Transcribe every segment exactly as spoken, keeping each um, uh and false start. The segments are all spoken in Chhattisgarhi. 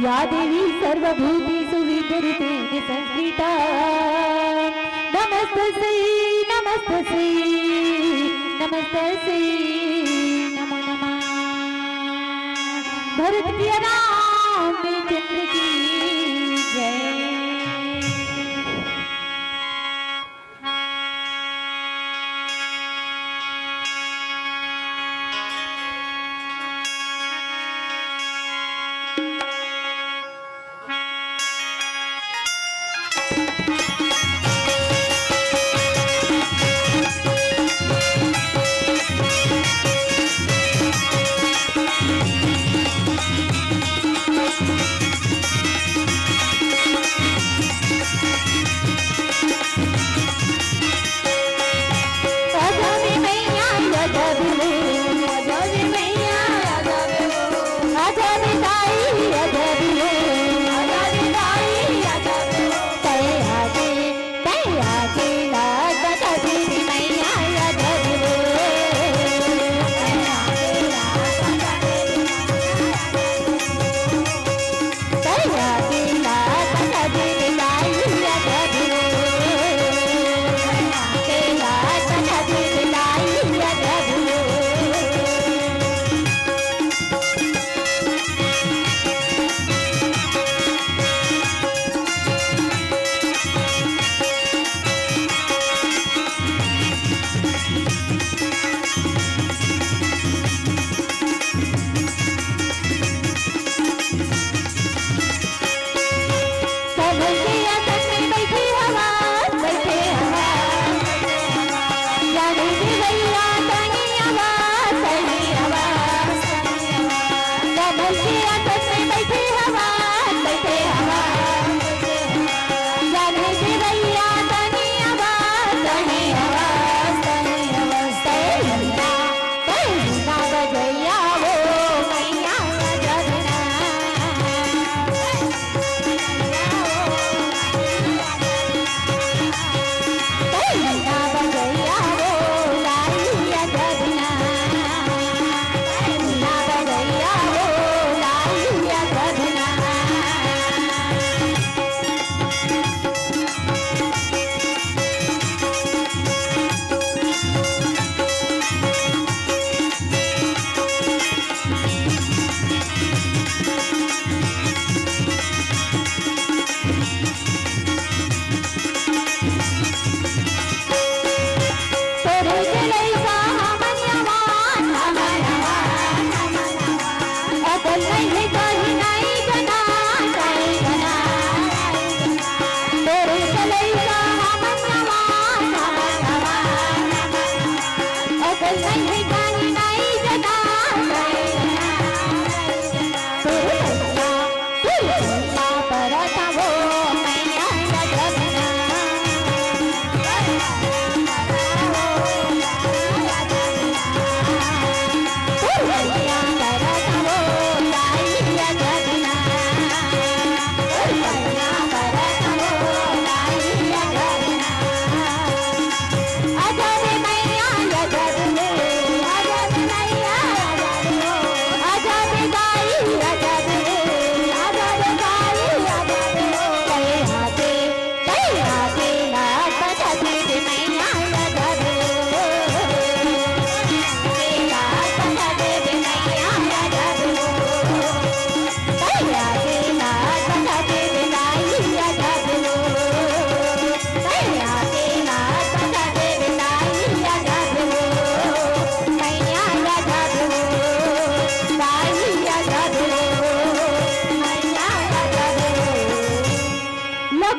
या देवी सर्वभूतेषु विद्यते संस्कृता। नमस्तस्यै, नमस्तस्यै, नमस्तस्यै नमो नमः। भरत प्रिय रामचंद्र की जय।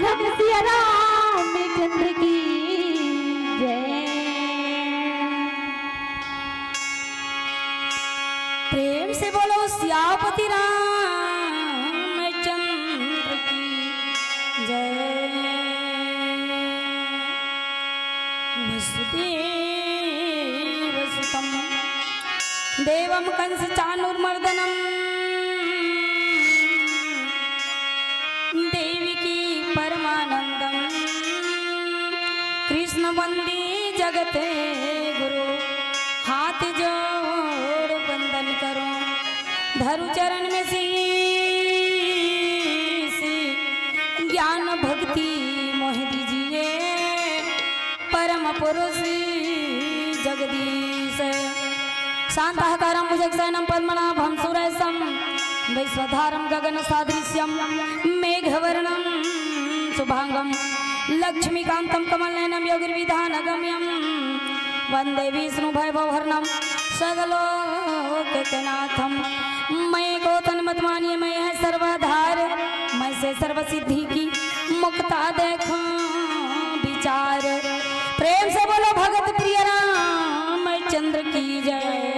लखन सिया राम चंद्र की जय। प्रेम से बोलो सियापति रामचंद्र की जय। वसुदेव सुतम देवम कंस चाणूरमर्दनम देवकी परमानंदम कृष्ण वंदे जगत गुरु। हाथ जोड़ वंदन करो धरु चरण में शीश। श्री जगदीश। शांताकारं भुजगशयनं पद्मनाभं सुरेशं विश्वधारं गगनसदृशं मेघवर्णं शुभांगं लक्ष्मीकांतं कमलनयनं योगिर्विधानगम्यं वंदे विष्णु भवभयहरणं सकलोकनाथं। मैं को तन मत मानिए, मैं है सर्वाधार, मैं से सर्व सिद्धि की मुक्ता देखो विचार। प्रेम से बोलो भगत प्रिय रामचंद्र की जय।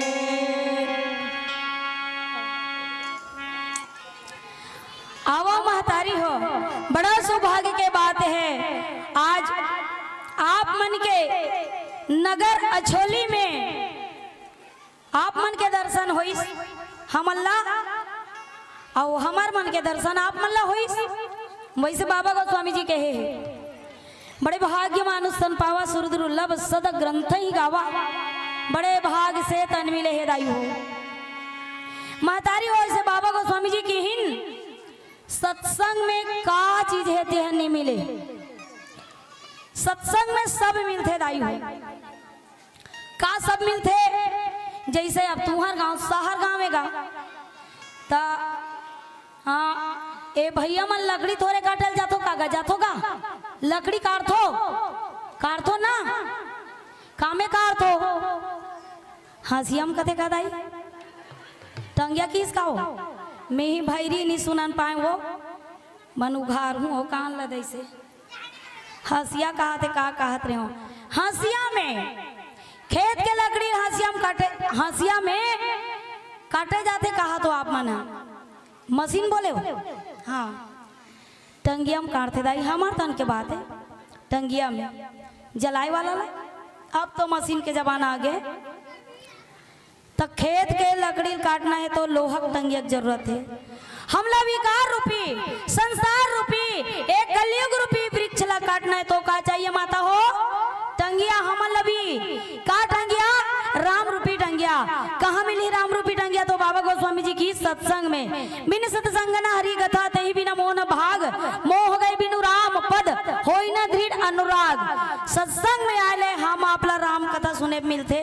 आवो महतारी हो, बड़ा सौभाग्य के बात है। आज आप मन के नगर अछोली में आप मन के दर्शन होइस हमन ला, अउ हमर मन के दर्शन आप मन ला होइस। वैसे बाबा गोस्वामी जी कहे हे, बड़े भाग्य मानुष तन पावा, सुरत दुर्लभ सद ग्रंथ ही गावा। बड़े भाग से तन मिले हे दाई हो। महतारी हो, ऐसे बाबा गोस्वामी जी किहिन, सत्संग में का चीज हे तेह नहीं मिले। सत्संग में सब मिलथे दाई हो। का सब मिलथे? जैसे अब तुहर गांव शहर गांव हे गा, त हाँ, ए भैया मन लकड़ी थोरे काटल जाथो का गा? जाथो का? लकड़ी काटथो, काटथो ना? कामे काटथो। हंसिया म कथे का दाई? टंगिया किस का हो? मैं ही भैरी नहीं सुनन पाए वो, मन उघार हूँ हो कान ल दैसे। हंसिया कहाथे, का कहत रहे हो? हंसिया में खेत के लकड़ी हंसिया में काटे, हंसिया में काटे जाथे कहा तो आप मन ह। मशीन बोले हो? हाँ, टंगिया में काटथे दाई, हमार तन के बात है। टंगिया में जलाए वाला ला, अब तो मशीन के जमाना आ गए। त खेत के लकड़ी काटना हे तो लोहा के टंगिया के जरूरत हे। हमला विकार रूपी, संसार रूपी, एक कलयुग रूपी वृक्ष ला काटना हे तो का चाहिए माता हो? टंगिया। हमन ला भी का टंगिया? राम रूपी टंगिया। कहाँ मिली राम रूपी टंगिया? तो बाबा गोस्वामी जी की सत्संग में, बिन सत्संग न हरि कथा, तेहि बिना मोह न भाग, मोह गए बिनु राम पद, होई न दृढ़ अनुराग। सत्संग में आए ले हम आप ला राम कथा सुने मिलथे।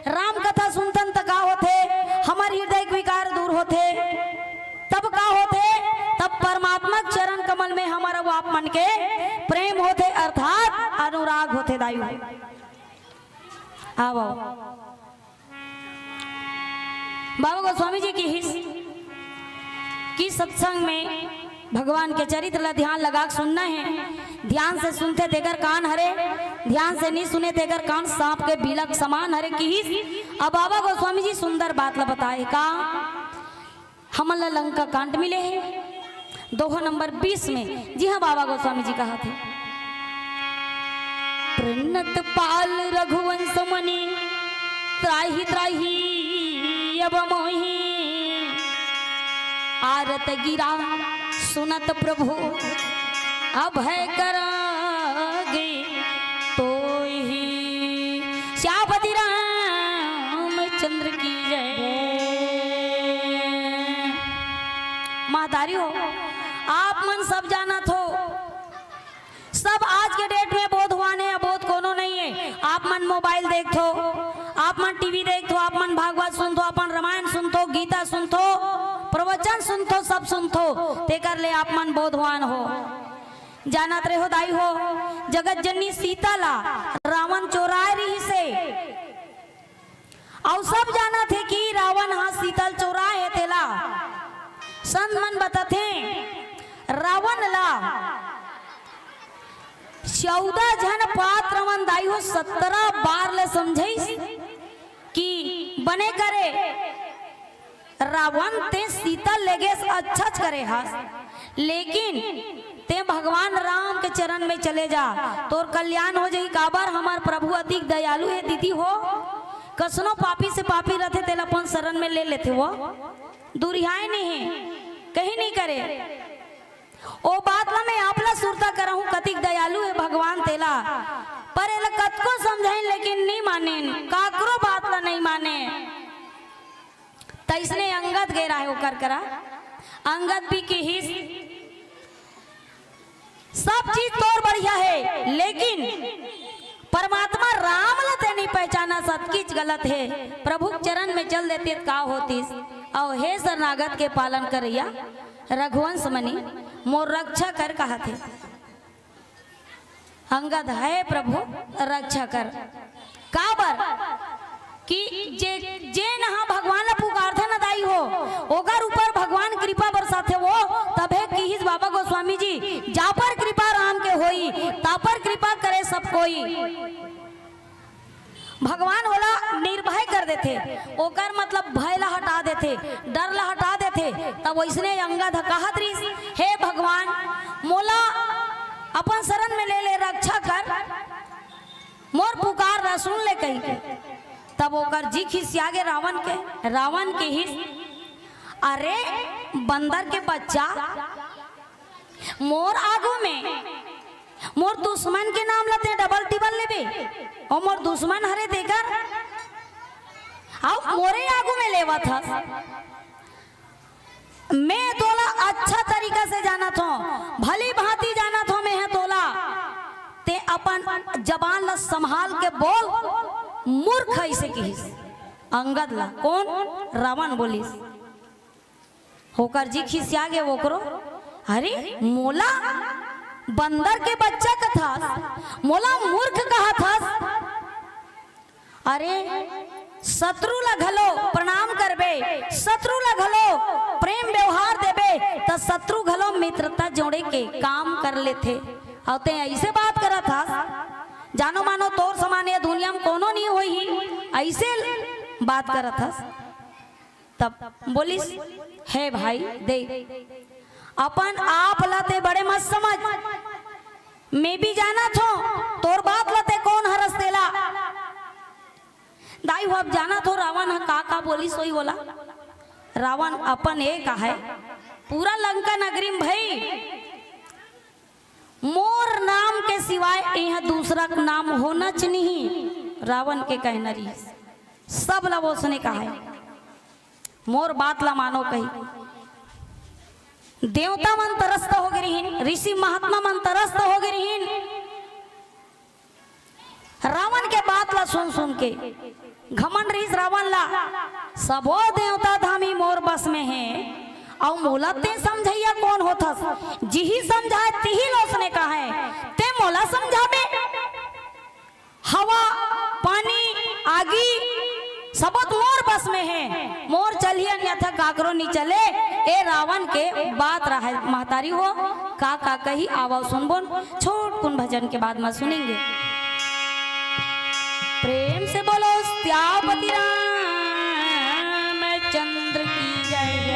राम कथा सुनथन त का होथे? हमर हृदय के विकार दूर होथे। तब का होथे? तब परमात्मा के चरण कमल में हमर अउ आप मन के प्रेम होथे, अर्थात अनुराग होथे। दाई हो, आओ, आओ। बाबा गोस्वामी जी किहिस कि सत्संग में भगवान के चरित्र ला ध्यान लगा के सुनना हे। ध्यान से सुनथे तेकर कान हरे, ध्यान से नहीं सुने तेकर कान सांप के बिलक समान हरे किहिस। अब बाबा गोस्वामी जी सुंदर बात ला बताए का, हमन ला लंका कांड मिले हे, दोहा नंबर बीस में। जी हाँ, बाबा गोस्वामी जी कहाथे, प्रणत पाल रघुवंश मुनि त्राहि त्राहि अब मोहि। आरत गिरा सुनत प्रभु अभय करागे तोहि। श्यामपति रामचंद्र की जय। महतारी हो, आप मन सब जानत हो, सब आज के डेट में बोधवान हे, अबोध कोनो नहीं हे। आप मन मोबाइल देखथो, आप मन टीवी देखथो, आप मन भागवत सुनथो, अपन रामायण सुनथो, गीता सुनथो, प्रवचन सुनथो, सब सुनथो, तेकर ले आप मन बोधवान हो। जानत रहे हो दाई हो, जगत जननी सीता ला रावण चोराय रिहिसे, अउ सब जानत हे कि रावण हा सीता ल चोराय हे तेला। संत मन बतथे, रावण ला चौदह झन पात्र मन दाई हो सत्रह बार ले समझाइस कि बने करे रावण, ते सीता लेगेस, अच्छा करे हस, लेकिन ते भगवान राम के चरण में चले जा, तोर कल्याण हो जाही। काबर हमर प्रभु अतिक दयालु हे दीदी हो, कसनो पापी से पापी रथे तेला अपन शरण में ले लेथे वो, दुरिहाए नहीं हे, कहीं नहीं करे। ओ बात ला मैं आप ला सुरता करहूं, कतिक दयालु हे भगवान तेला, पर एला कतको समझाइन लेकिन नहीं मानिन, काकरो बात ला नहीं माने। तइसने अंगद गे रहे ओकर करा। अंगद भी किहिस, सब चीज तोर बढ़िया हे, लेकिन परमात्मा राम ल ते नइ पहचानस, अतकीच गलत हे। प्रभु के चरण में चल देते त का होतिस? अउ हे शरणागत के पालन करइया रघुवंश मनी, मोर रक्षा कर, कहत हे। अंगद, हे प्रभु, रक्षा कर। काबर कि जे, जेन ह भगवान ला पुकारथे न दाई हो, ओकर ऊपर भगवान कृपा बरसाथे वो। तभे किहिस बाबा गोस्वामी जी, "जा पर कृपा राम के होई, ता पर कृपा करे सब कोई।" भगवान ओला निर्भय कर देथे, ओकर मतलब भय ला हटा देथे, डर ला हटा देथे। तब वइसने अंगद ह कहत रिहिस, "हे भगवान, मोला अपन शरण में ले ले, रक्षा कर, मोर पुकार ला सुन ले," कहिके। तब ओकर जी खिसिया गे रावण के। रावण किहिस, "अरे बंदर के बच्चा, मोर आगू में मोर दुश्मन के नाम ला ते डबल टिबल लेबे, अउ मोर दुश्मन हरे तेकर, अउ मोरे आगू में लेवत हस। मैं तोला अच्छा तरीका से जानत हों, भली भांति जानत हों मैं ह तोला, ते अपन जबान ला संभाल के बोल, मूर्ख," अइसे किहिस अंगद ला। कोन? रावण बोलिस। ओकर जी खिसिया गे ओकरो, "अरे मोला बंदर के बच्चा कथस, मोला मूर्ख कहत हस? अरे शत्रु ला घलो प्रणाम करबे, शत्रु ला घलो प्रेम व्यवहार देबे, त शत्रु घलो मित्रता जोड़े के काम कर लेथे। अउ ते अइसे बात करत हस, जानो मानो तोर समान ये दुनिया में कोनो नइ होही, अइसे बात करत हस।" तब बोलिस, "हे भाई, देख, अपन आप ला ते बड़े मत समझ, मैं भी जानत हों तोर बात ला ते कोन हरस तेला।" दाई हो, अब जानत हो रावण ह का का बोलिस होही ओला। रावण अपन ए कहे, पूरा लंका नगरी में भई मोर नाम के सिवाय इहाँ दूसरा के नाम होनाच नहीं, रावण के कहना रिहिस। सब ला ओसने कहे, "मोर बात ला मानो," कही। देवता मन तरस्त हो गे रिहिन, ऋषि महात्मा मन तरस्त हो गे रिहिन। रावण के बात ला सुन सुन के घमंड रिहिस रावण ला, "सबो देवता धामी मोर बस में हे, अउ मोला ते समझइया कोन होथस? जिही समझाय तिही ल ओसने कहंव, ते मोला समझाबे? हवा, पानी, आगी, सबो त मोर बस में हे, मोर चलही, अन्यथा काकरो नी चले।" ए रावण के बात रहय। महतारी हो, का का कही, आवव सुनबोन। छोटकुन भजन के बाद में सुनेंगे। प्रेम से बोलो सियापति रामचंद्र की जय।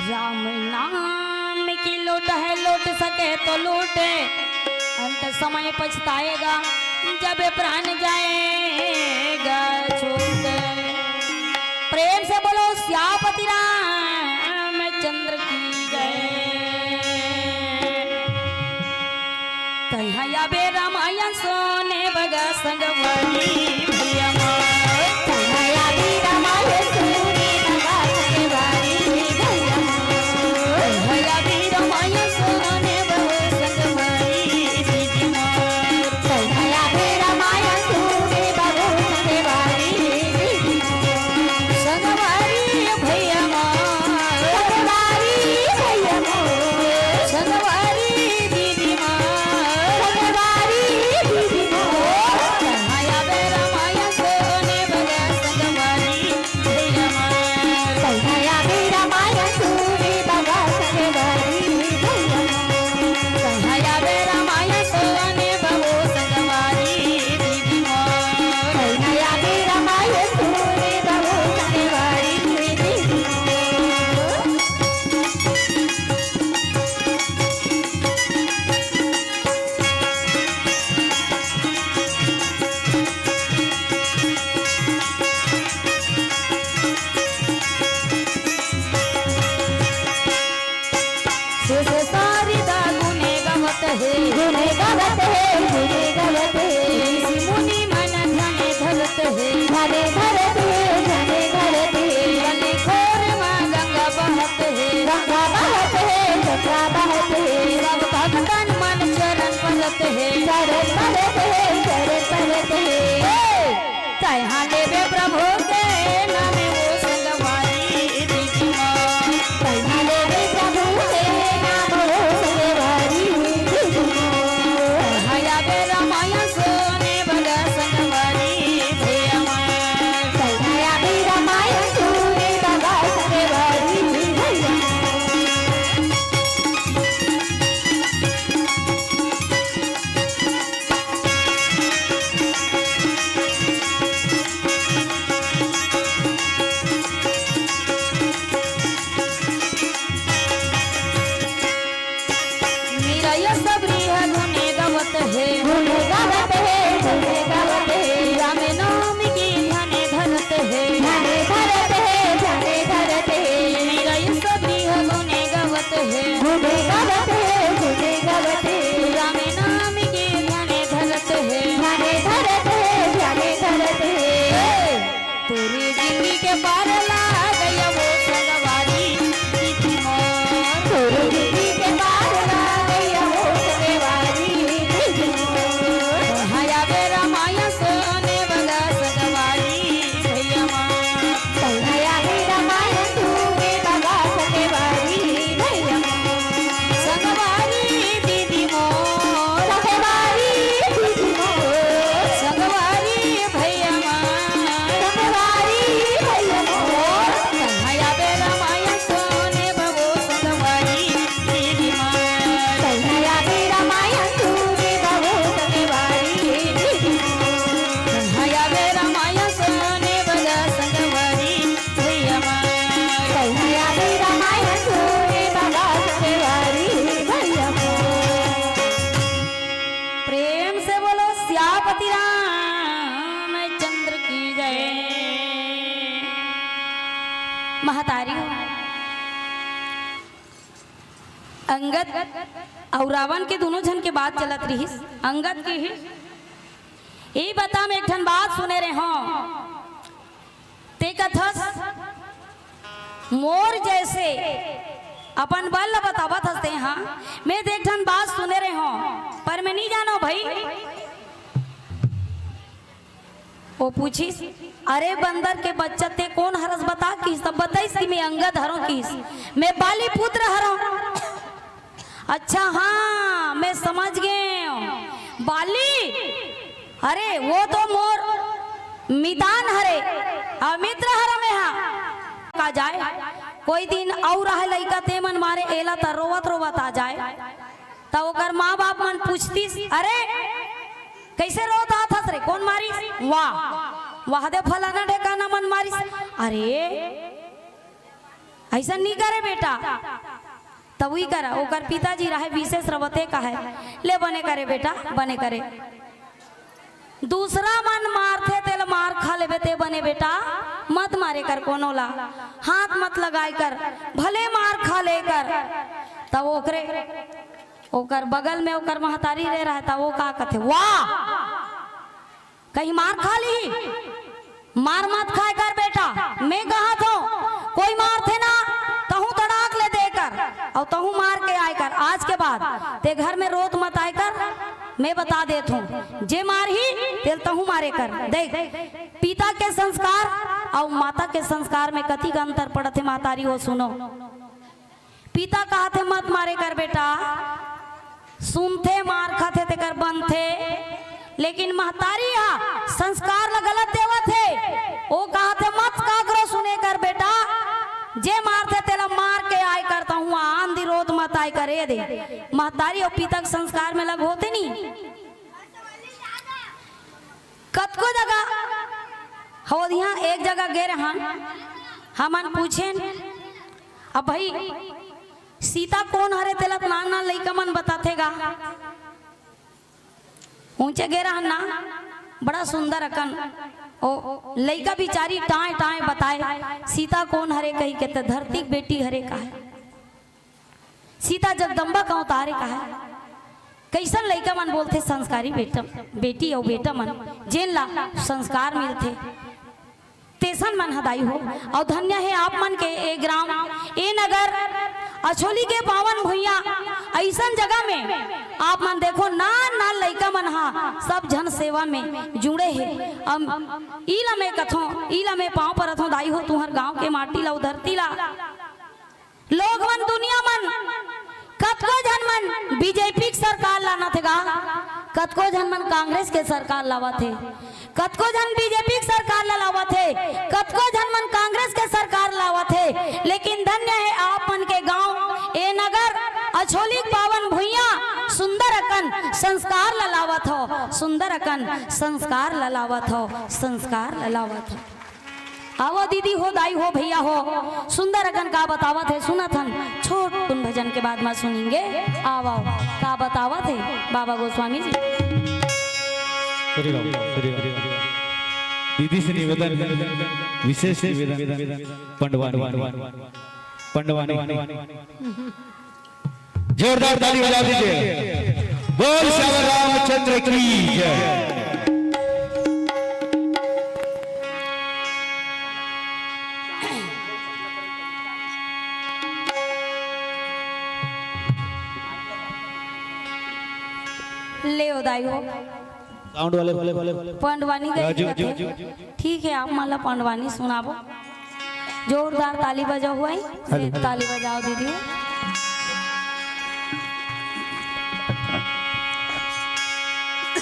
राम नाम की लूट है, लूट सके तो लूटे, अंत समय पछताएगा जब प्राण जाएगा छूटे। प्रेम से बोलो सियापति रामचंद्र की जय। कन्हैया बे रामायण सुने बगा संगवारी भैया मोर। कन्हैया बे रामायण सुने बगा संगवारी भैया मोर। कन्हैया बे रामायण सुने बगा संगवारी दीदी मोर। कन्हैया बे रामायण सुने बगा संगवारी दीदी मोर। संगवारी भैया मोर। संगवारी भैया मोर। संगवारी दीदी मोर। संगवारी दीदी मोर। कन्हैया बे रामायण श्री रामचंद्र की जय। महतारी, अंगद अउ रावण के दोनों झन के बात चलत रिहिस। अंगद के ही, "ए बता, मैं एक ठन बात सुने रहे हूँ, ते कथस मोर जैसे अपन बल ल बतावत हस ते, हाँ, मैं तो एक ठन बात सुने रहे हूँ, पर मैं नहीं जानो भाई।" वो पूछिस, "अरे बंदर के बच्चा, ते कोन हरस बता?" किहिस। तब बताइस कि मैं अंगद हरों किहिस, "मैं बाली पुत्र हरों।" "अच्छा, हाँ, मैं समझ गए हूँ, बाली, अरे वो तो मोर मितान हरे, अउ मित्र हरों मैं हा।" का जाए, कोई दिन अउ रहे लइका ते मन मारे एला त रोवत रोवत आ जाए। त ओकर माँ बाप मन पूछतिस, "अरे कइसे रोत आथस रे, कोन मारिस?" "वाह, वाह दे फलाना ढेकाना मन मारिस।" "अरे अइसन नी करे बेटा।" तब उही करा ओकर पिताजी रहे विशेष रवते कहे, "ले बने करे बेटा, बने करे। दूसरा मन मारथे तेला मार खा लेबे, ते बने बेटा मत मारे कर कोनो ला, हाथ मत लगाए कर, भले मार खा ले कर।" तब ओकरे ओकर बगल में ओकर महतारी रे रहता, वो का कथे, "वाह, कहीं मार खा ली? मार मत खाए कर बेटा, मैं कहा थो कोई मारथे ना, तहूँ तड़ाक ले दे कर, अउ तहूँ मार के आए कर। आज के बाद ते घर में रोत मत आए कर, मैं बता देत हूँ, जे मारही तेल तहूँ मारे कर।" देख, पिता के संस्कार अउ माता के संस्कार में कतिक अंतर पड़त हे महतारी हो, सुनो। पिता कहत हे, "मत मारे कर बेटा।" सुनथे, मार खाथे, तेकर बनथे, लेकिन महतारी हा संस्कार ला गलत देवत हे। वो कहत हे, "मत काकरो सुने कर बेटा, जे मारथे तेला मार के आय कर, तहूँ आंधी रोत मत आय कर।" ए दे, महतारी अउ पिता के संस्कार में अलग होथे नी। कतको जगह होदिया, एक जगह गे रहन, हमन पूछेन, "अब भाई, सीता कोन हरे?" तेला त नान नान लइका मन बताथे गा। ऊंचे गे रहन ना, बड़ा सुंदर अकन ओ लइका बिचारी टांय टांय बताए, "सीता कोन हरे?" कहि के, "त धरती के बेटी हरे," कहे। सीता जगदम्बा का अवतार हे कहे। कइसन लइका मन बोलथे संस्कारी बेटा, बेटी अउ बेटा मन, जेन ला संस्कार मिलथे, तेसन मन ह दाई हो। अउ धन्य हे आप मन के ए ग्राम, ए नगर, अछोली के पावन भुइयां, अइसन जगह में आप मन देखो, नान नान लइका मन ह सब झन सेवा में जुड़े हे। अब ई ला मैं कथों, ई ला मैं पांव परत हों दाई हो, तुंहर गांव के माटी ला, ओ धरती ला। लोग मन, दुनिया मन, कतको झन मन बीजेपी के सरकार लानत हे गा, कतको झन मन कांग्रेस के सरकार लावत हे, कतको झन बीजेपी के सरकार ला लावत हे, कतको झन मन कांग्रेस के सरकार लावत हे, लेकिन धन्य हे आप मन के गांव, ए नगर, अछोली के पावन भुइयां, सुंदर अकन संस्कार ला लावत हो, सुंदर अकन संस्कार ला लावत हो, संस्कार ला लावत हो। आवो दीदी हो, दाई हो, भैया हो, सुंदर अकन का बतावत हे, सुनत हन। छोट कुन भजन के बाद में सुनेंगे। आवो, का बतावत हे बाबा गोस्वामी जी। श्री राम, श्री राम। दीदी से निवेदन, विशेष निवेदन, पंडवानी, पंडवानी। जोरदार ताली बजा दीजिए। बोल श्याम रामचंद्र की जय। ले ओ दाई हो। साउंड वाले, वाले, वाले, वाले। पंडवानी गई राजू, कथे। राजू, राजू। ठीक है, आप मन ला पंडवानी सुनाबो। जोरदार ताली बजाओ हुआ ही। हेलो। ताली बजाओ दीदी।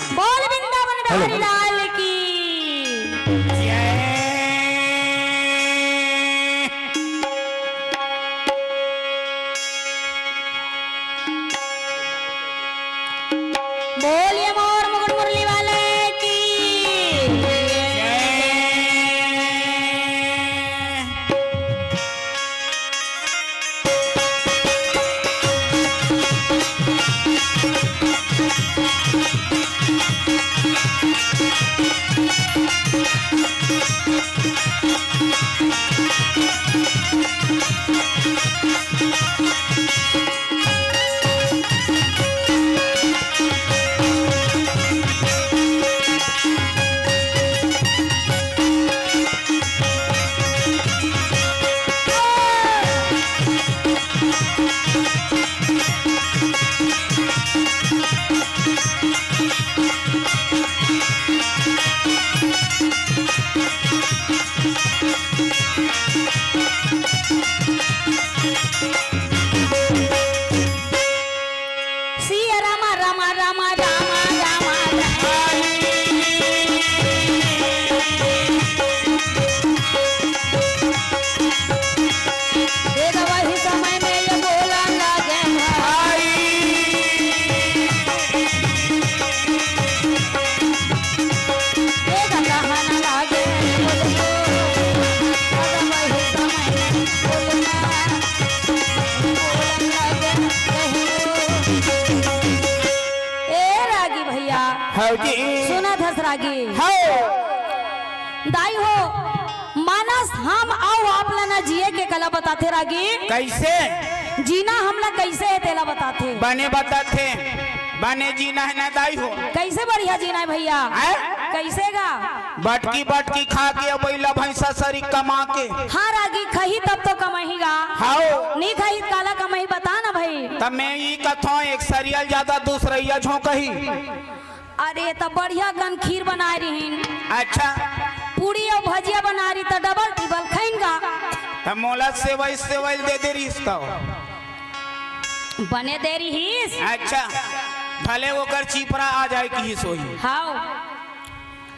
बोल वृंदावन बिहारी लाल की। बोलिए मोर मुकुट मुरली वाले की। सिया रामा, रामा, रामा, रामा, रामा, रामा। देख वही समय में ये बोलन लागे भाई। देख कहन लागे बोल तो, देख वही समय में बोलन, बोलन लागे कहियो। ए रागी भैया, हव जी। सुनत हस रागी? हव। दाई हो, मानस हम अउ आप ला ना जिए के कला बताथे रागी। कइसे? जीना हमला कइसे हे तेला बताथे। बने बताथे, बने जीना हे ना दाई हो। कइसे बढ़िया जीना हे भैया? हैं? कइसे गा? बटकी बटकी खा के अउ बइला भइँसा सरी कमा के। हाँ रागी, खही तब तो कमही गा। हव। नी खही त काला कमही बता ना भई। त मैं ई कथों एक सरिया ल जादा दूसरइया झोंकही। अरे, त बढ़िया कन खीर बनाय रिहिन। अच्छा। पूड़ी अउ भजिया बनाय रिहिस त डबल टिबल खइन गा। त मोला सेवई, सेवई दे दे रिहिस त। बने दे रिहिस। अच्छा। भले ओकर चिपरा आ जाय किहिस होही। हव।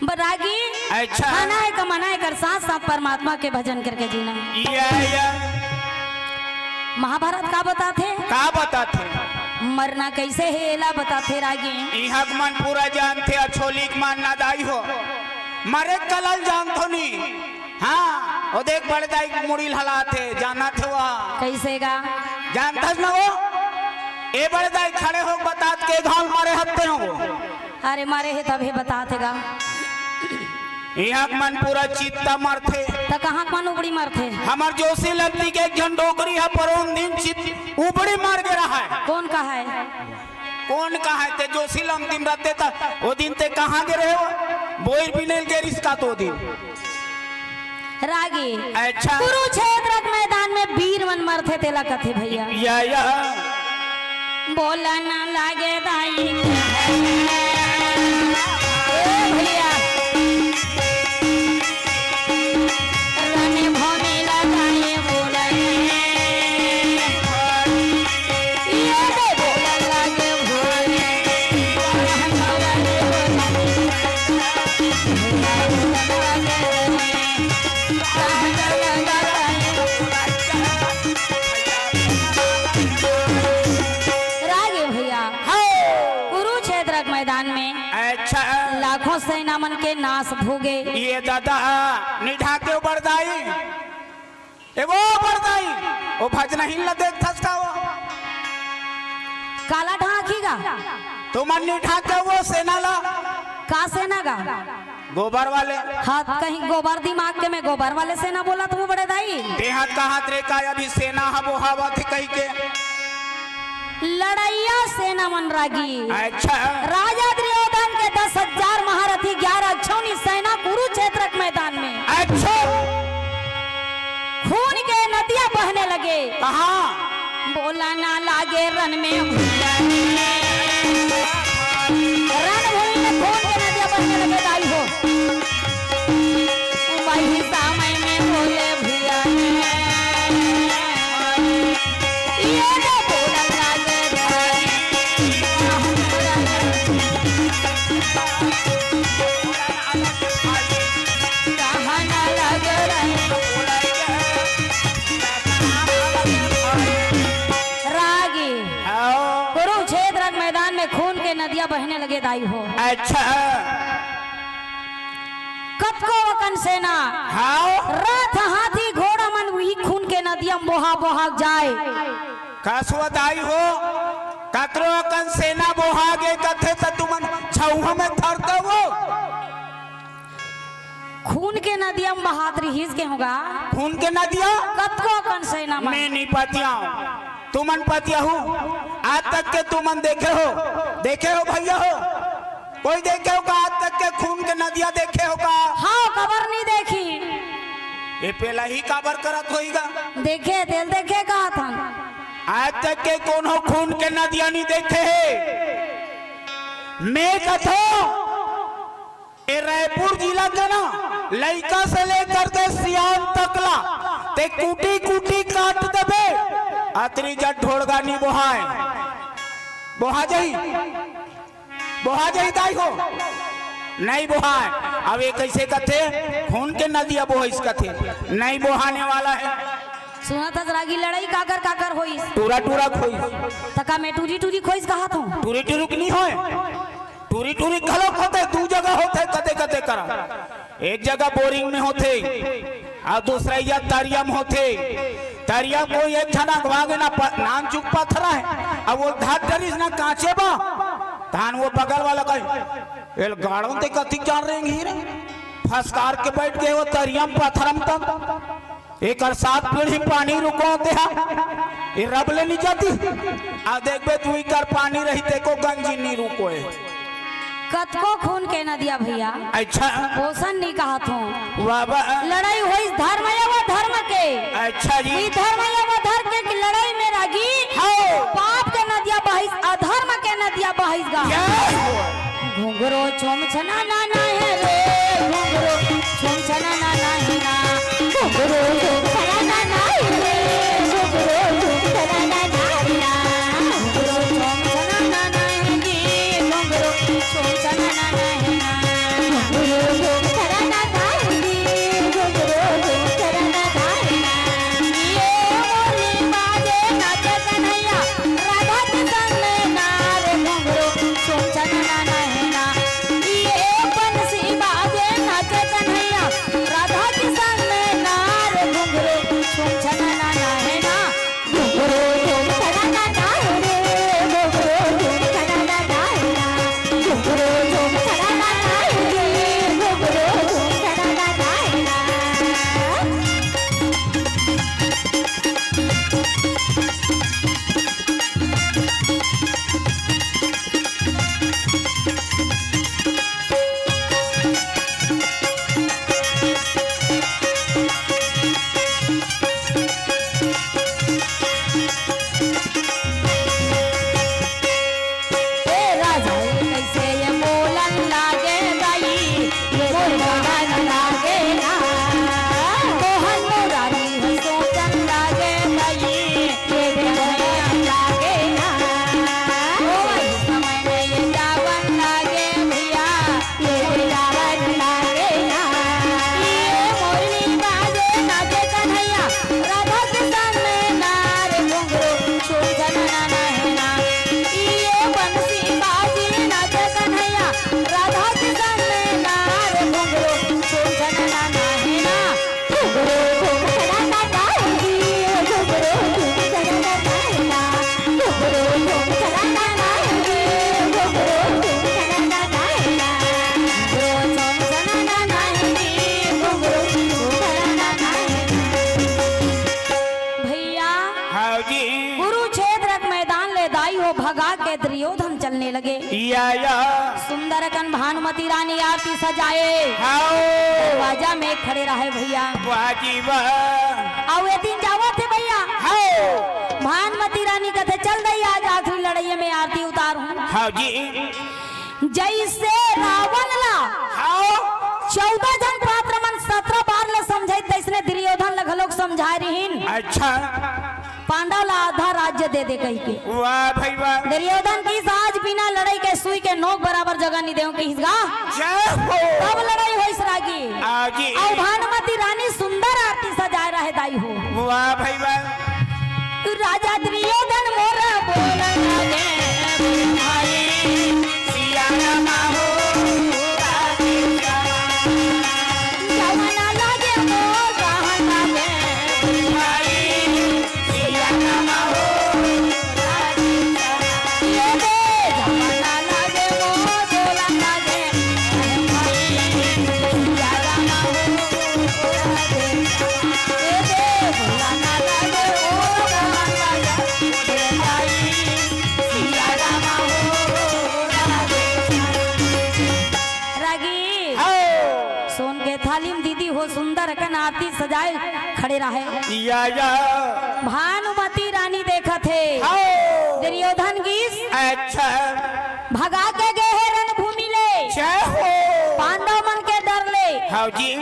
ब-, रागी। अच्छा। खाना हे कमाना हे, एकर साथ साथ परमात्मा के भजन करके जीना। या, या। महाभारत का बताथे? का बताथे? मरना कइसे हे, एला बताथे रागी। इहाँ के मन पूरा जानथे, अछोली के मन ना दाई हो। मरे के कला ल जानथो नी। हाँ, ओ देख बड़े दाई के मुड़ी ल हलाथे, जानथे वो। कइसे गा? जानथस ना वो? ए बड़े दाई खड़े हो के बतात के घाव ल मरे हत्ते हो वो। अरे मरे हे तभे बताथे गा। इहाँ के मन पूरा चित्ता मरथे। त कहाँ के मन उपड़ी मरथे? हमर जोशी लमती के एक झन डोकरी ह परोन दिन चित उपड़ी मर गे रहय। कोन कहय? कोन कहय ते जोशी लमती म रहिते त ओ दिन ते कहाँ गे रहे हो? बोइर बिने ल गे रिहिस का तो ओ दिन। रागी। अच्छा। कुरुक्षेत्र के मैदान में वीर मन मरथे तेला कथे भैया। या, या। बोलन लागे दाई। ए भैया। रणभूमि ला दाई बोलन। ये दे बोलन लागे भोले। रागे भैया, हाँ। कुरुक्षेत्र के मैदान में अच्छा। लाखों सेना मन के नाश भोगे। ये दादा, निढा के बड़दाई। ए वो बड़दाई, वो भजनहीन ला देखथस का वो? काला ढांकी गा। तुमन नी ढांके वो सेना ला। का सेना गा? गोबर वाले। हाँ, कहीं गोबर दिमाग के मैं गोबर वाले सेना बोलत हूँ बड़े दाई। देहात कहात रे का अभी सेना ह बोहावत हे कही के। लड़ैया सेना मन रागी। अच्छा। राजा दुर्योधन के दस हजार महारथी, ग्यारह अक्षौनी सेना कुरुक्षेत्र के मैदान में। अच्छा। खून के नदियां बहने लगे। कहाँ? बोला ना लागे रण में भैया। रणभूमि में खून के नदियां बहने लगे दाई हो। वही समय में बोले भैया। ये तो बोला लागे भाई। रागी। आओ। कुरुक्षेत्र के मैदान में खून के नदियां बहने लगे दाई हो। अच्छा। कतको अकन सेना। हाँ। रथ, हाथी, घोड़ा मन उही खून के नदियां बोहा बोहा जाए। कसवा दाई हो, कतरो अकन सेना बोहा गे कथे त तुमन छउहा में थरते हो। खून के नदिया म बहात रिहिस के होगा। खून के नदिया? कतको अकन सैना मन। मैं नहीं पतियाऊं, तुमन पतियाहू। आज तक के तुमन देखे हो, देखे हो भैया हो, कोई देखे हो का? आज तक के खून के नदिया देखे हो का? हाँ, काबर नहीं देखी। ये पेला ही काबर करत होईगा? देखे, तेल देखे कहत हन। आज तक के कोनो खून के नदिया नहीं देखे हे। मैं कथो, ए रायपुर जिला के ना, लइका से लेकर ते सियान तक ला, ते कूटी कूटी काट देबे, अतरी जट ढोड़गा नी बोहाय, बोहा जाही, बोहा जाही दाई हो, नहीं बोहाय। अब ये कैसे कथे, खून के नदिया बोहिस कथे, नहीं बोहाने वाला है। सुनत हस रागी, लड़ाई काकर काकर होइस? टूरा टूरा खोइस। तका मैं टूरी टूरी खोइस कहा थो। टूरी टूरी के नहीं होय, टूरी टूरी घलो होथे, दू जगह होथे, कते कते करा। एक जगह बोरिंग में होथे, अउ दूसरा या तरिया में होथे। तरिया कोई एक झन अगवा गे ना, प-, नान चुक पथरा है, अब वो धार डरिस ना कांचे बा, तहान वो बगल वाला कही, "एल गाड़न ते कति जान रेंगी रे, फसकार के बैठ गे वो तरिया में पथरा में तब।" एकर सात पीढ़ी पानी रुको तेहा, ये रब ले नहीं जाती। आ देखबे तू इकर पानी रही, तेको गंजी नहीं रुकोए। कतको खून के नदिया भैया। अच्छा। ओसन नहीं कहत हूँ। वाह, वाह। लड़ाई होइस धर्म या वो धर्म के। अच्छा जी। ई धर्म या वो धर्म के लड़ाई में रागी। हाँ। पाप के नदिया बहिस, अधर्म के नदिया बहिस गा। जय हो। घुंघरू छुम छना ना ना हे रे, घुंघरू छुम छना ना ना हे ना। घुंघरू छुम छना ना ना हे रे, घुंघरू छुम छना ना ना हे ना। घुंघरू छुम छना ना ना हे जी, घुंघरू छुम छना ना ना हे ना। घुंघरू छुम छना ना ना हे जी, घुंघरू छुम छना ना ना हे ना। ये मुरली बाजे नाचे कन्हैया, राधा के संग में ना रे घुंघरू छुम छना ना ना हे ना। ये बंसी बाजे नाचे कन्हैया, राधा के संग में ना रे घुंघरू छुम छना ना ना हे ना। घुंघरू छुम छना ना ना हे रे, घुंघरू छुम छना ना ना हे ना। घुंघरू छुम छना ना ना हे रे, घुंघरू छुम छना ना ना हे ना। ए राजा, ये कैसे ये बोलन लागे दाई, ये बोलन लागे ना। मोहन मुरारी है सोचन लागे दाई, ये बोलन लागे ना। ओ भाई, समय में ये जावन लागे भैया, ये जावन लागे ना। ये मुरली बाजे नाचे कन्हैया, राधा के संग में ना रे घुंघरू छुम छना ना ना हे ना। ये बंसी बाजे नाचे कन्हैया, राधा के संग में ना रे घुंघरू छुम छना ना ना हे ना। घुंघरू छुम छना ना ना हे जी, घुंघरू छुम छना ना ना हे ना। घुंघरू छुम छना ना ना हे जी, घुंघरू छुम छना ना ना हे ना। घुंघरू छुम छना ना ना हे जी, घुंघरू छुम छना ना ना हे ना। भैया, हाँ जी। कुरुक्षेत्र के मैदान ले दाई हो भगा के दुर्योधन चलने लगे। या, या। सुंदर अकन भानुमति रानी आरती सजाए। हाओ। दरवाजा में खड़े रहे भैया। वाह जी वाह। अउ ए दिन जावत हे भैया। हाओ। भानुमति रानी कथे, "चल दई, आज आखिरी लड़ाई में आरती उतार हूँ।" हाँ जी। जैसे रावण ला हाओ। चौदह झन पात्र मन सतरह बार ले समझाई, तैसने दुर्योधन ला घलोक समझाए रहिन। अच्छा। पांडव ला आधा राज्य दे दे कहिके। वाह भाई वाह। दुर्योधन किहिस, "आज बिना लड़ाई के सुई के नोक बराबर जगह नहीं देवं," किहिस गा। जय हो। तब लड़ाई होइस रागी। आजी। अउ भानुमति रानी सुंदर आरती सजाए रहे दाई हो। वाह भाई वाह। राजा दुर्योधन मोर बोलन लागे भाई, सिया रामा हो, राधे श्यामा। जवाना लागे मोर बहन लागे भाई, सिया रामा हो, राधे श्यामा। ये दे जवाना लागे मोर बोलन लागे भाई, सिया रामा हो, वो सुंदर अकन आरती सजाए खड़े रहे। या, या। भानुमति रानी देखत हे। हाओ। दुर्योधन गीस। अच्छा। भगा के गे हे रणभूमि ले। जय हो। पांडव मन के डर ले। हाओ जी।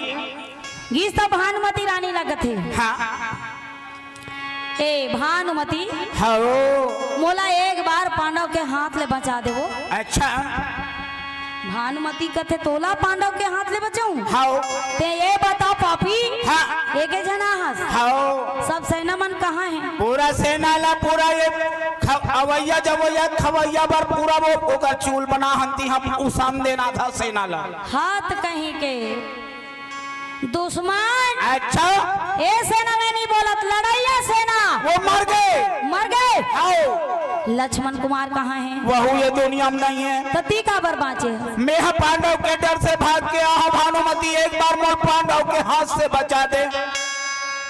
गीस तो भानुमति रानी लगत हे। हाँ। ए भानुमति, हव। मोला एक बार पांडव के हाथ ले बचा देवो। अच्छा। भानुमति कथे, "तोला पांडव के हाथ ले बचाऊं?" हव। ते ये बता पापी, हाँ। एके झना हस। हव। सब सेना मन कहाँ हे? पूरा सेना ला, पूरा ये ख-, अवैया जवैया खवैया बर पूरा वो ओकर चूल बना हंती हम उसान देना था सेना ला। हाथ कहीं के दुश्मन। अच्छा। ए सेना में नहीं बोलत, लड़ैया सेना। वो मर गे। मर गे। आओ। लक्ष्मण कुमार कहाँ हे? वहू ये दुनिया में नहीं हे। त ती काबर बाँचे? मैं ह पांडव के डर से भाग के आहा भानुमति, एक बार मोर पांडव के हाथ से बचा दे।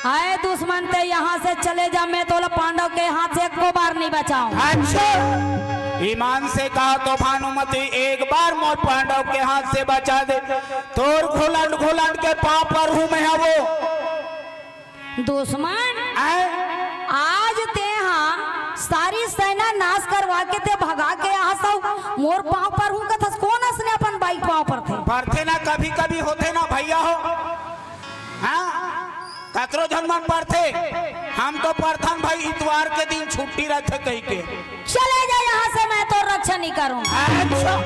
आए दुश्मन, ते यहाँ से चले जा, मैं तोला पांडव के हाथ से एको बार नहीं बचाऊं। अच्छा। ईमान से कहा तो भानुमति, एक बार मोर पांडव के हाथ से बचा दे। तोर घोलंड घोलंड के पाँव पर हूँ मैं हवो। दुश्मन, आय? आज ते हा सारी सेना नाश करवा के ते भगा के आहा सव मोर पाँव पर हूँ कथस। कोन असने अपन बाई पाँव पर थे? परथे ना, कभी कभी होथे ना भैया हो। हाँ, कतरो झन मन परथे। हम तो परथन भाई, इतवार के दिन छुट्टी रहिथे कहिके। चले जा यहाँ से, मैं तोर रक्षा नहीं करूँ। अच्छा।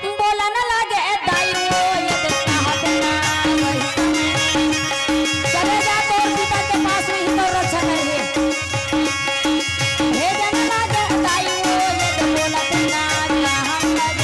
बोलन लागे दाई वो ये देखता हक ना वही समय। चले जा तोर पिता के पास, वही तोर रक्षा करिए। भेजन लागे दाई वो ये तो बोलत ना हम लगे।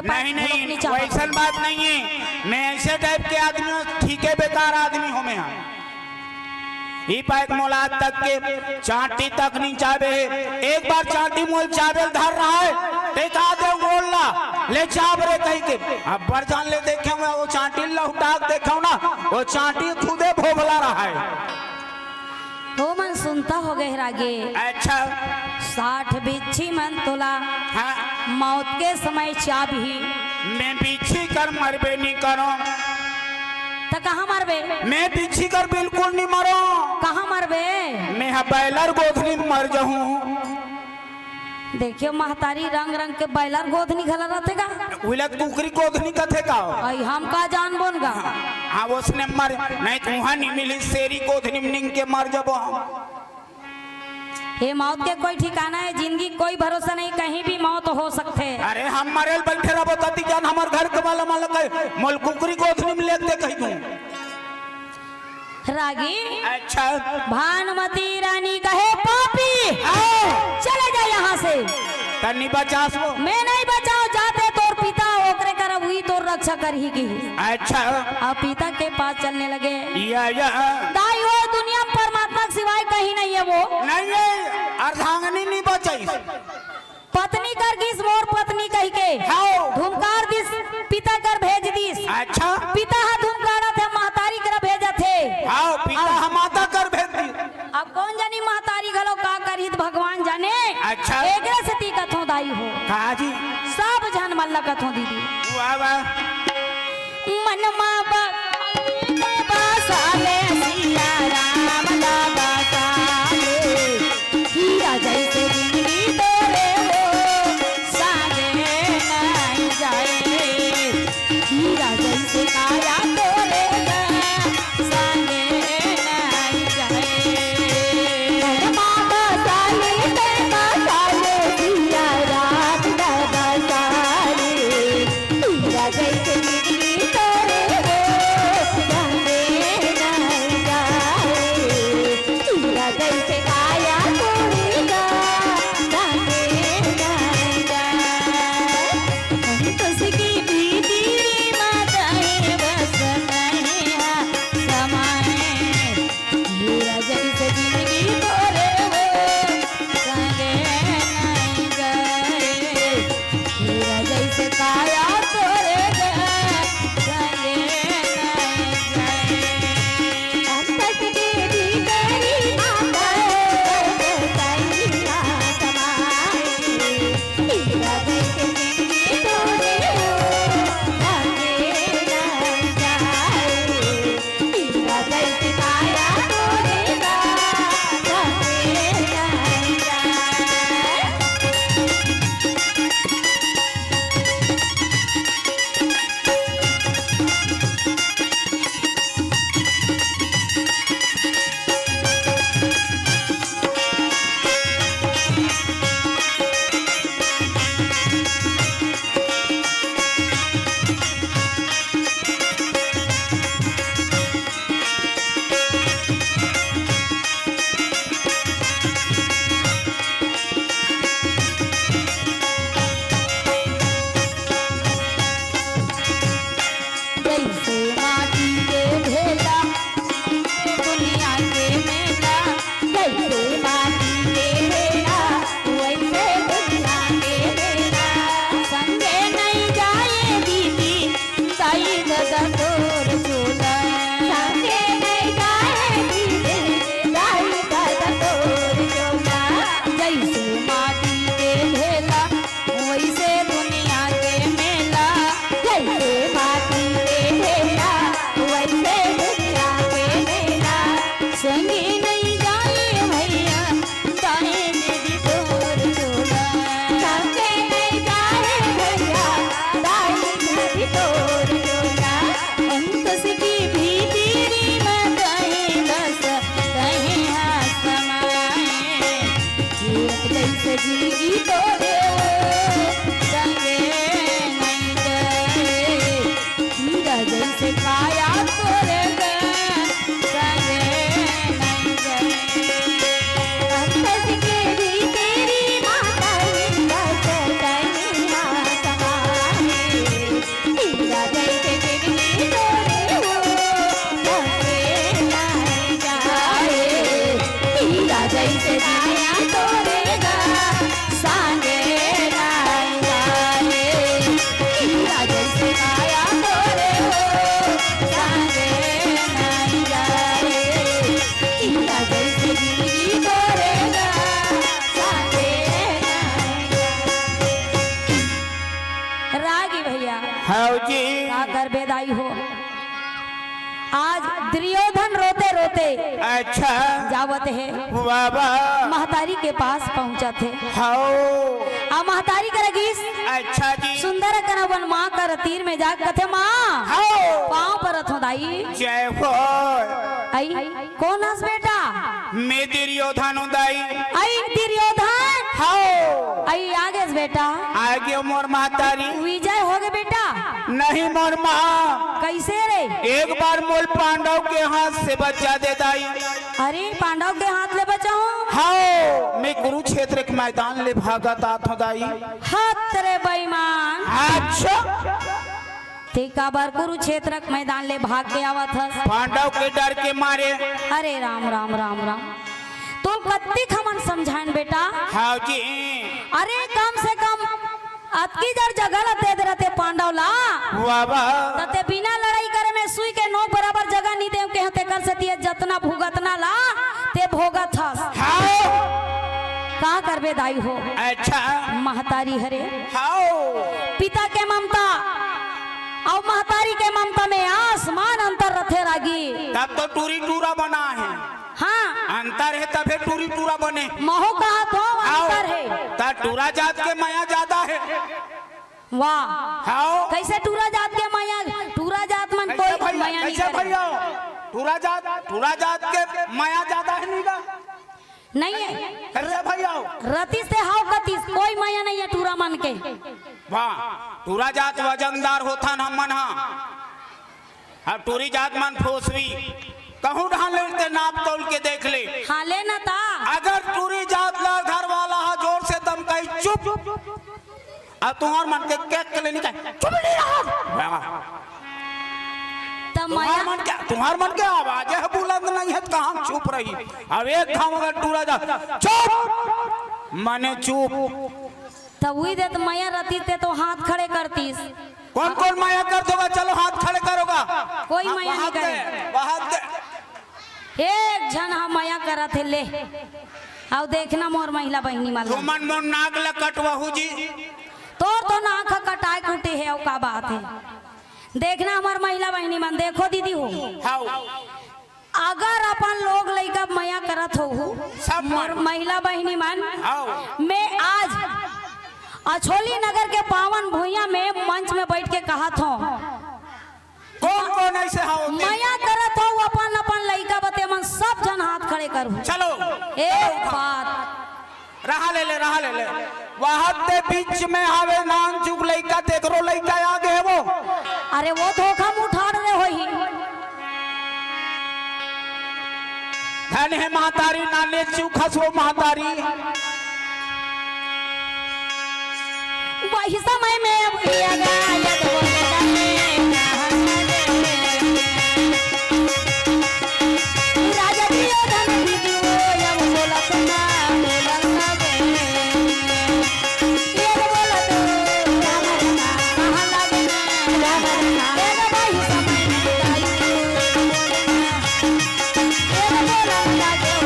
नहीं, नहीं, वैसन बात नहीं है। मैं ऐसे टाइप के आदमी हूँ, ठीक है, बेकार आदमी हूँ मैं। ई पाए के मोला आज तक के चांटी तक नहीं चाबे हे। एक बार चांटी मोल चाबे ल धर रहा है, टेका दे गोल ला, ले चाब रे कहिके। अब्बड़ जान ले देखे हुए, वो चांटी ल लहुटा के देखे ना, वो चांटी खुदे भोभला रहा है। तो मन सुनता हो गए रागे। अच्छा। साठ बिच्छी मन तोला हाँ। मौत के समय चाबही। मैं बिच्छी कर मरबे नहीं करो। त कहाँ मरबे? मैं बिच्छी कर बिल्कुल नहीं मरो। कहाँ मरबे? मैं ह बैलर गोधनी म मर जाहूँ। देखियो महतारी रंग रंग के बैलर गोधनी घला रहथे का? उलत कुकरी गोधनी कथे का? आई हम का जान बोन गा? हाँ, उसने मर, नहीं तो वहाँ नहीं मिली, शेरी गोधनी म निंग के मर जाबो हम। हे मौत के कोई ठिकाना है, जिंदगी कोई भरोसा नहीं, कहीं भी मौत हो सकथे। अरे हम मरे ल बैठे रहबो तती जान हमर घर के वाला मन ल कहे, मोल कुकरी गोधनी म लेग दे कहि दूं। रागी। अच्छा। भानुमति रानी कहे, "पापी, आओ। चले जा यहाँ से।" तनी बचास वो। मैं नहीं बचाओ, जाते तोर पिता ओकरे करब, वही तोर रक्षा करही की। अच्छा। अब पिता के पास चलने लगे। या, या। दाई हो, दुनिया में परमात्मा के सिवाय कहीं नहीं है वो। नहीं है, अर्धांगिनी नहीं बचाई। पत्नी कर गिस मोर पत्नी कहिके। हाओ। धुमकार दिस, पिता कर भेज दिस। अच्छा। पिता ह धुमकारत हे, महतारी कर भेजत हे। हाओ, पिता अब ह माता कर भेज दिस। अब कौन जानी महतारी घलो का करही त भगवान जाने। अच्छा। एकरे सेती कथों दाई हो। का जी? सब झन मन ल कथों दीदी। वाह, वाह। मनमा बा-, बसा ले सिया राम दा बसा ले। हीरा जैसे जिंदगी तोरे हो, साजे नाई जाए। हीरा जैसे काया तोरे गा, साजे नाई जाए। मनमा बसा ले ते बसा ले सिया राम दा बसा ले। हीरा जैसे जिंदगी तोरे हो, हो। आज दुर्योधन रोते रोते अच्छा। जावत हे। वाह, वाह। महतारी के पास पहुंचत हे। हाओ। आ महतारी कर गिस। अच्छा जी। सुंदर अकन अपन माँ कर तीर में जा कथे, "माँ, हाओ। पाँव परत हो दाई।" जय हो। आई, कोन हस बेटा? मैं दुर्योधन हूँ दाई। आई दुर्योधन। हाओ। आई आ गेस बेटा। आ गयो मोर महतारी। विजय हो गे बेटा। नहीं मोर माँ। कैसे रे? एक बार मोल पांडव के हाथ से बचा दे दाई। अरे पांडव के हाथ ले बचाहूँ? हाओ, मैं कुरुक्षेत्र के मैदान ले भागत आत हूँ दाई। हत रे बेईमान। अच्छा। ते काबर कुरुक्षेत्र के मैदान ले भाग के आवत हस? पांडव के डर के मारे। अरे राम, राम, राम, राम। तोल कत्तिक हमन समझाएन बेटा। हाओ जी। अरे कम से कम अतकी जड़ जगह ल दे दे रहते पांडव ला। वाह, वाह। त ते बिना लड़ाई करे में सुई के नोक बराबर जगह नी देव के हते, कर सेती जतना भुगतना ला ते भोगत हस। हाओ। का करबे दाई हो? अच्छा। महतारी हरे। हाओ। पिता के ममता अउ महतारी के ममता में आसमान अंतर रथे रागी। तब तो टूरी टूरा बना है। हाँ। अंतर है तभे टूरी टूरा बने। महू कहा तो हाओ। अंतर है। त टूरा जात के मया ज्यादा है। वाह। हाओ। कैसे टूरा जात के मया, टूरा जात मन कैसे कोई भैया, मया नहीं कैसे करे। भैया? टूरा जात, टूरा जात के मया ज्यादा है नी गा? नहीं है। कैसे भैया? रतीस ते हाव कतीस, कोई मया नहीं है टूरा मन के। वाह, टूरा जात वजनदार होथन हमन हा। अब टूरी जात मन फोसवी, कहूँ ढाल लेते नाप तौल के देख ले। हाँ, ले ना ता। अगर टूरी जात ला घर वाला हा जोर से धमकाई, "चुप।" अब तुंहर मन के केक के ले निकाल, "चुप नहीं रहा।" त तुंहर मया मन के, तुंहर मन के आवाज है बुलंद नहीं है, त कहाँ चुप रही? अब एक घाव अगर टूरा जात, "चुप," मने चुप। त उही दे त मया रतीस ते तो हाथ खड़े करतीस। कौन कौन मया कर दोगा? चलो हाथ खड़े करोगा। कोई हाँ, मया नहीं करे। दे, वहाँ दे। एक झन ह मया करत हे ले। अउ देखना मोर महिला बहिनी मन ला। तुमन मोर नाक ल कटवाहू जी। तोर तो नाक ह कटाए कुटे हे, अउ का बात हे? देखना हमर महिला बहिनी मन, देखो दीदी हो। हाओ। अगर अपन लोग लइका मया करत होहू, सब मोर मन। महिला बहिनी मन, हाओ। मैं आज अछोली नगर के पावन भुइयां में मंच में बैठ के कहत हों, कौन कौन ऐसे हाओ ते? मया करत हो अपन अपन लइका बते मन, सब झन हाथ खड़े करू। चलो, एक चलो उठा। बात। रहा ले ले, रहा ले ले। वहां ते बीच में हावे नान चुक लइका, तेकरो लइका आ गए वो। अरे वो धोखा मुंह ठाड़ रे होही। धन है महतारी, नाने चुक हस वो महतारी। वही समय में अब किया गया, ये तो बोलता है, राजा दुर्योधन दीदी वो, ये वो बोलत ना, बोलत ना बे। ये वो बोलत, राम राम, कहाँ लगे ना, राम राम, ये तो वही समय में बताई, ये वो बोलत ना, ये वो बोलत ना।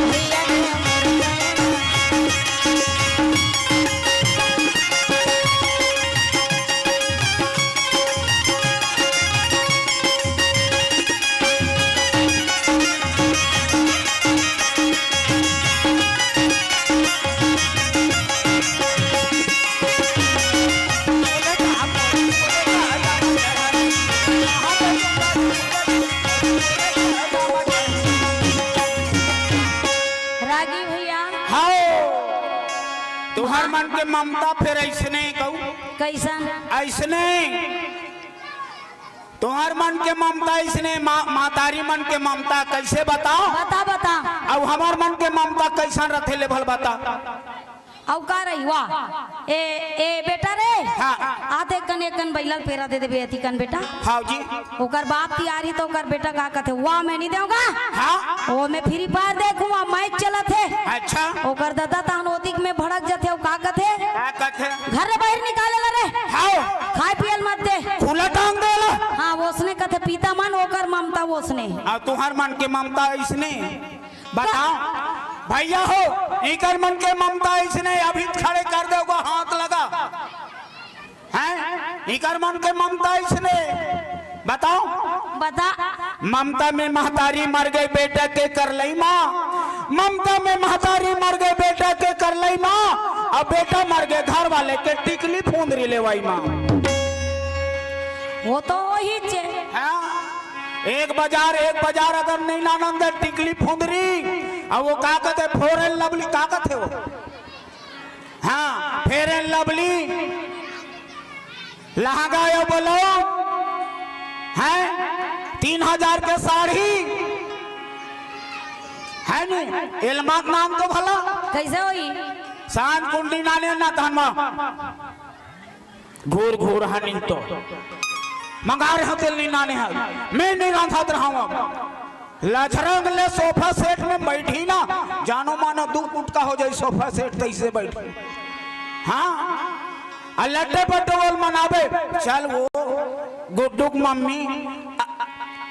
रागी भैया। हाओ। तुहार मन के ममता फेर अइसने कहू। कइसन? अइसने। तुहार मन के ममता अइसने, मा-, महतारी मन के ममता कइसे बताओ? बता, बता। अउ हमर मन के ममता कइसन रथे ले भल बता। अउ का रही, वाह। ए, ए, बेटा रे। हाँ। आते कन एक कन बइला ल पेरा दे देबे, अति कन बेटा। हाव जी। ओकर बाप तियार ही तो ओकर बेटा का कथे, "वाह, मैं नहीं देऊंगा।" हाँ। ओ, मैं Free Fire देखूंगा, match चलत हे। अच्छा। ओकर ददा तहन ओतिक में भड़क जथे, अउ का कथे? का कथे? "घर ले बाहिर निकाले ला रे। हाव। खाए पिए ल मत दे।" खुला टांग दे ला। हाँ, ओसने कथे पिता मन, ओकर ममता ओसने। अउ तुहार मन के ममता अइसने। बताओ भैया हो, इकर मन के ममता अइसने, अभी खड़े कर दे ओकर हाथ लगा। हैं? इकर मन के ममता अइसने। बताओ। बता। ममता में महतारी मर गई बेटा के करलई माँ। ममता में महतारी मर गई बेटा के करलई माँ। अब बेटा मर गए घर वाले के टिकली फुंदरी लेवाई माँ। वो तो वही चे। हाँ? एक बाजार, एक बाजार अगर नहीं लानन दे टिकली फुंदरी, अब वो का कहते, Fair and Lovely का कहते वो? हाँ, Fair and Lovely। लहंगा यो बोलो, हैं? तीन हजार के साड़ी, है नी? एलमा के नाम तो भला। कैसे होई? सांझ कुंडी नाने ना धनमा। घूर घूर हनिन तो। मंगा रहे हो तेल नी नाने है। मैं नहीं रांधत रहा हूँ अब। लझरंग ले सोफा सेट में बैठी ना, जानो मानो दू कुटका हो जाए सोफा सेट तैसे बैठी। हाँ, आ लट्टे पट्टे बोल मनावे, चल वो गुड्डू के मम्मी, आ,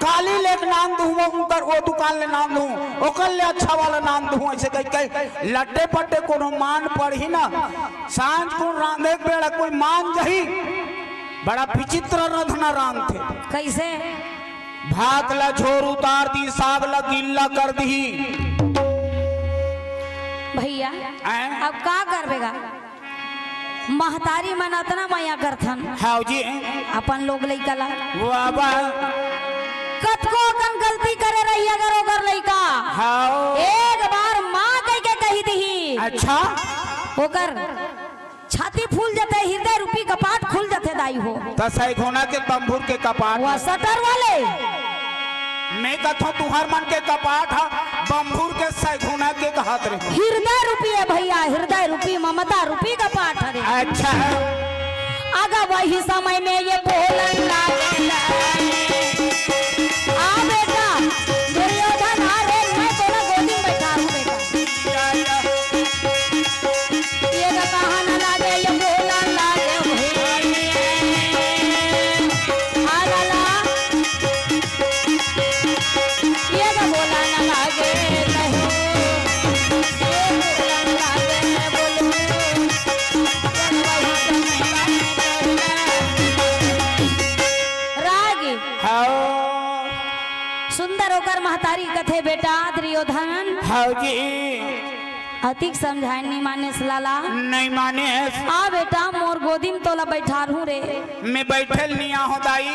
काली ले के नाम दूँ, वो उनकर वो दुकान ले नाम दूँ, ओकर ले अच्छा वाला नाम दूँ, ऐसे कह के लट्टे पट्टे कोनो मान पड़ही ना, सांझ को रांधे के बेड़ा कोई मान जही, बड़ा विचित्र रधना रांधथे। कैसे? भात ला झोर उतार दी, साग ला गिल्ला कर दी। भैया, आय? अब का करबे गा? महतारी मन अतना मया करथन। हाँ जी। अपन लोग लइका ला। वाह, वाह। कतको अकन गलती करे रही अगर ओकर लइका। हाँ। एक बार माँ कह के कही दिही। अच्छा। ओकर छाती फूल जथे, हृदय रूपी कपाट खुल जथे दाई हो। त सैघोना के बम्भुर के कपाट। वह शटर वाले। मैं कथों तुहर मन के कपाट ह बम्भुर के सैघोना के कहत रहे। हृदय रूपी है भैया, हृदय रूपी ममता रूपी कपाट हरे। अच्छा। अगर वही समय में ये बोलन लागे, आ बेटा, दुर्योधन आ रे, मैं तोला गोदी में बैठा हूँ बेटा। ये गा कहाँ न लागे, ये बोला न लागे, हे। आ लाला। ये गा बोला न लागे, कहो। ये बोला न लागे, बोलू। राग। हाँ। सुंदर ओकर महतारी कथे, बेटा दुर्योधन। हाँ जी। अतिक समझाए नहीं मानेस लाला। नहीं मानेस। आ बेटा, मोर गोदी में तोला बैठारहूँ रे। मैं बैठल नहीं आहो दाई,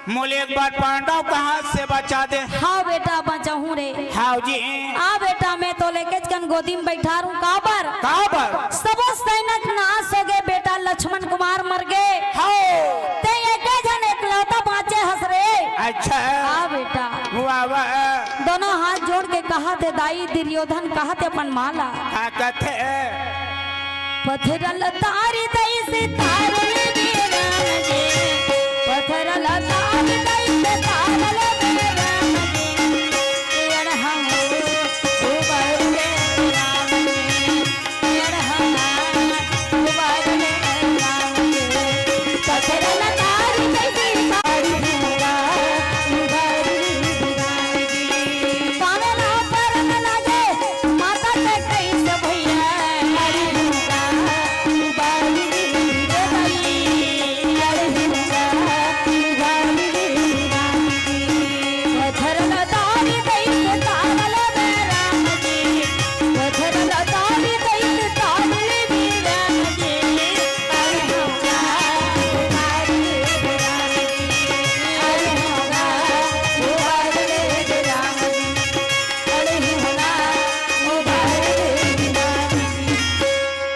मोले एक बार पांडव के हाथ से बचा दे। हाँ बेटा, बचाहूँ रे। हाँ जी। आ बेटा, मैं तोले केचकन गोदी में बैठारहूँ, काबर? काबर? सबो सैनिक नाश हो गए बेटा, लक्ष्मण कुमार मर गए। हाँ। ते एके झन एकलौता बाँचे हस रे। अच्छा। हाँ बेटा। वाह, वाह। दोनों हाथ जोड़ के कहत हे, दाई दुर्योधन कहत हे अपन माँ ला। का कथे? पथरल तारी तैसे तारल दे राम जी, पथरल तारी तैसे तारल दे राम जी, अड़हंगो उबर दे राम जी।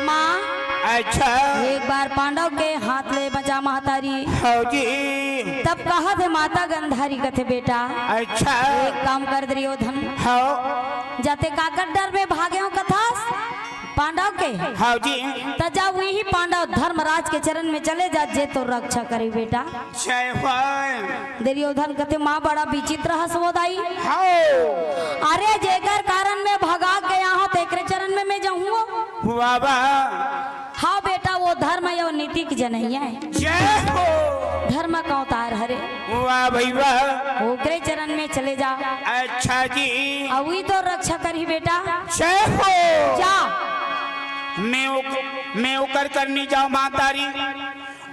माँ, अच्छा। एक बार पांडव के हाथ ले बचा महतारी। हाँ जी। तब कहत हे माता गंधारी कथे, बेटा, अच्छा। एक काम कर दुर्योधन। हाँ। जाते काकर डर में भागे हो कथस पांडव के। हाँ जी। त जा वही पांडव धर्मराज के चरण में चले जा, जे तो रक्षा करे बेटा। जय हो। दुर्योधन कथे, माँ बड़ा विचित्र हस वो दाई। हाँ। अरे जेकर कारण में भगा गया हो, तेकरे चरण में मैं जाऊँ। वाह, वाह। हाँ बेटा, वो धर्म अउ नीति के जनैया हे। जय हो। धर्म का अवतार हरे। वाह भाई वाह। ओकरे चरण में चले जा। अच्छा जी। अउ वही तो रक्षा करही बेटा। जय हो। जा। मैं ओक-, मैं ओकर करनी जाओ महतारी।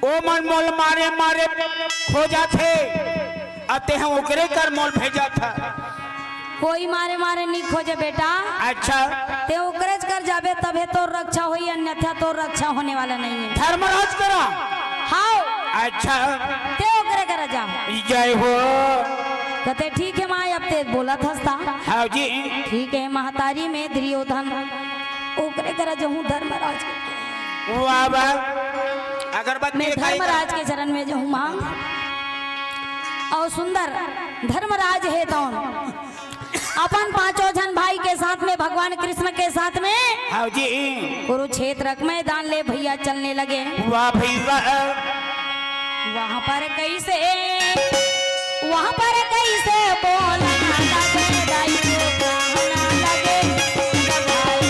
ओ मन मोल मारे मारे खोजत हे, अउ तेह ओकरे कर मोल भेजत ह। कोई मारे मारे नहीं खोजे बेटा। अच्छा। ते ओकरेच कर जाबे तभे तोर रक्षा होई, अन्यथा तोर रक्षा होने वाला नहीं है। धर्मराज करा? हाव। अच्छा। ते ओकरे करा जा। जय हो। कथे ठीक है माँ, अब ते बोलत हस ता। हाव जी। ठीक है, महतारी में दुर्योधन ओकरे करा जहूँ धर्मराज। वाह, वाह। अगरबत्ती मैं दिखाई। धर्मराज के चरण में जहूँ माँ। अउ सुंदर धर्मराज हे तौन अपन पांचों झन भाई के साथ में, भगवान कृष्ण के साथ में हाव जी। कुरुक्षेत्र के मैदान ले भैया चलने लगे। वाह भाई वाह। वहाँ पर कैसे, वहाँ पर कैसे बोलना लगे, दाई को कहना लगे, भाई।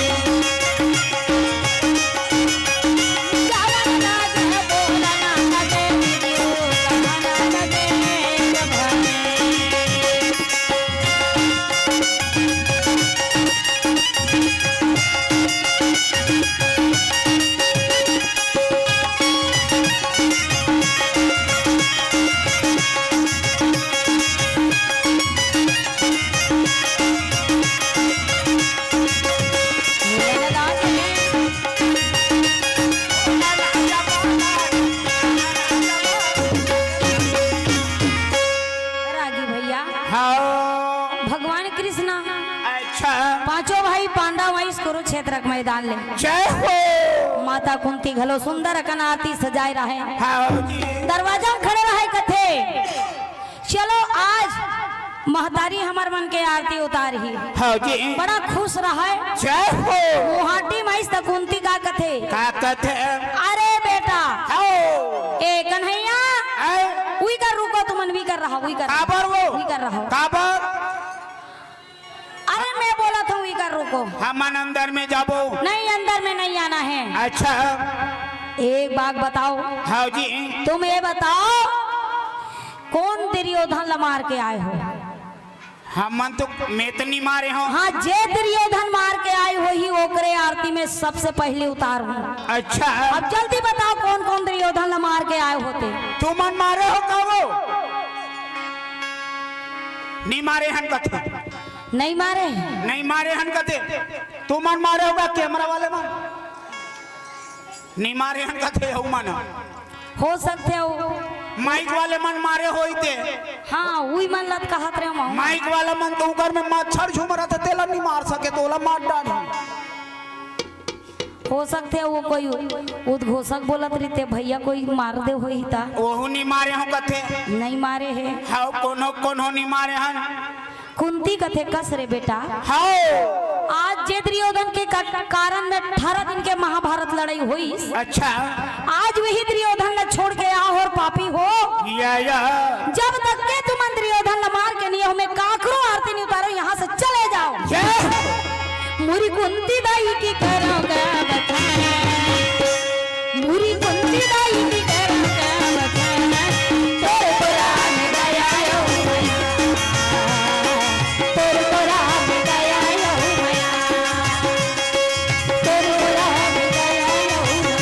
रागी भैया। हाँ। भगवान कृष्ण। अच्छा। पांचों भाई पांडव आइस कुरुक्षेत्र के मैदान ले। जय हो। माता कुंती घलो सुंदर अकन आरती सजाए रहे। हाँ जी। दरवाजा में खड़े रहे कथे। चलो, आज महतारी हमर मन के आरती उतारही। हाँ जी। बड़ा खुश रहय। जय हो। मुहाटी माइस त कुंती का कथे? का कथे? अरे बेटा, हाँ। ए कन्हैया, आए। उई कर रुको, तुमन उई कर रहा, उई कर काबर वो? उई कर रहा। काबर? अरे मैं बोलत हूँ, उई कर रुको। हमन अंदर में जाबो। नहीं, अंदर में नहीं आना है। अच्छा। एक बात बताओ। हाँ जी। तुम ये बताओ, कोन दुर्योधन ल मार के आए हो? हमन तो, मैं तो नहीं मारे हों। हाँ, जे दुर्योधन मार के आए होही, ओकरे आरती में सबसे पहले उतार हूँ। अच्छा। अब जल्दी बताओ, कोन कोन दुर्योधन ल मार के आए हो ते? तुमन मारे हो का वो? नहीं मारे हन कथे। नहीं मारे? नहीं मारे हन कथे। तुमन मारे हो का, कैमरा वाले मन? नहीं मारे हन कथे, हऊ मन। हो सकथे हो। माइक वाले मन मारे होई ते। हाँ, उई मन ल त कहत रहे हूँ। माइक वाला मन तो उकर में मच्छर झूम रहा था, तेला नहीं मार सके, तो ओला मार डाली। हो सकथे वो कोई उद्घोषक बोलत रहिते, भैया कोई मार दे होही ता। ओहू नहीं मारे हो कथे। नहीं मारे हे। हाँ, कोनो, कोनो नहीं मारे हन। कुंती कथे, कस रे बेटा। हाँ। आज जे दुर्योधन के का-, कारण में अठारह दिन के महाभारत लड़ाई होइस। अच्छा। आज वही दुर्योधन ल छोड़ के आओ और पापी हो। या, या। जब तक के तुमन दुर्योधन ल मार के नहीं हो, मैं काकरो आरती नहीं उतारो, यहाँ से चले जाओ। या। मुरी कुंती दाई की करो का बखान। मुरी कुंती दाई की करो का बखान। तोर को राम दया आयो मया। तोर को राम दया आयो मया। तोर को राम दया आयो मया।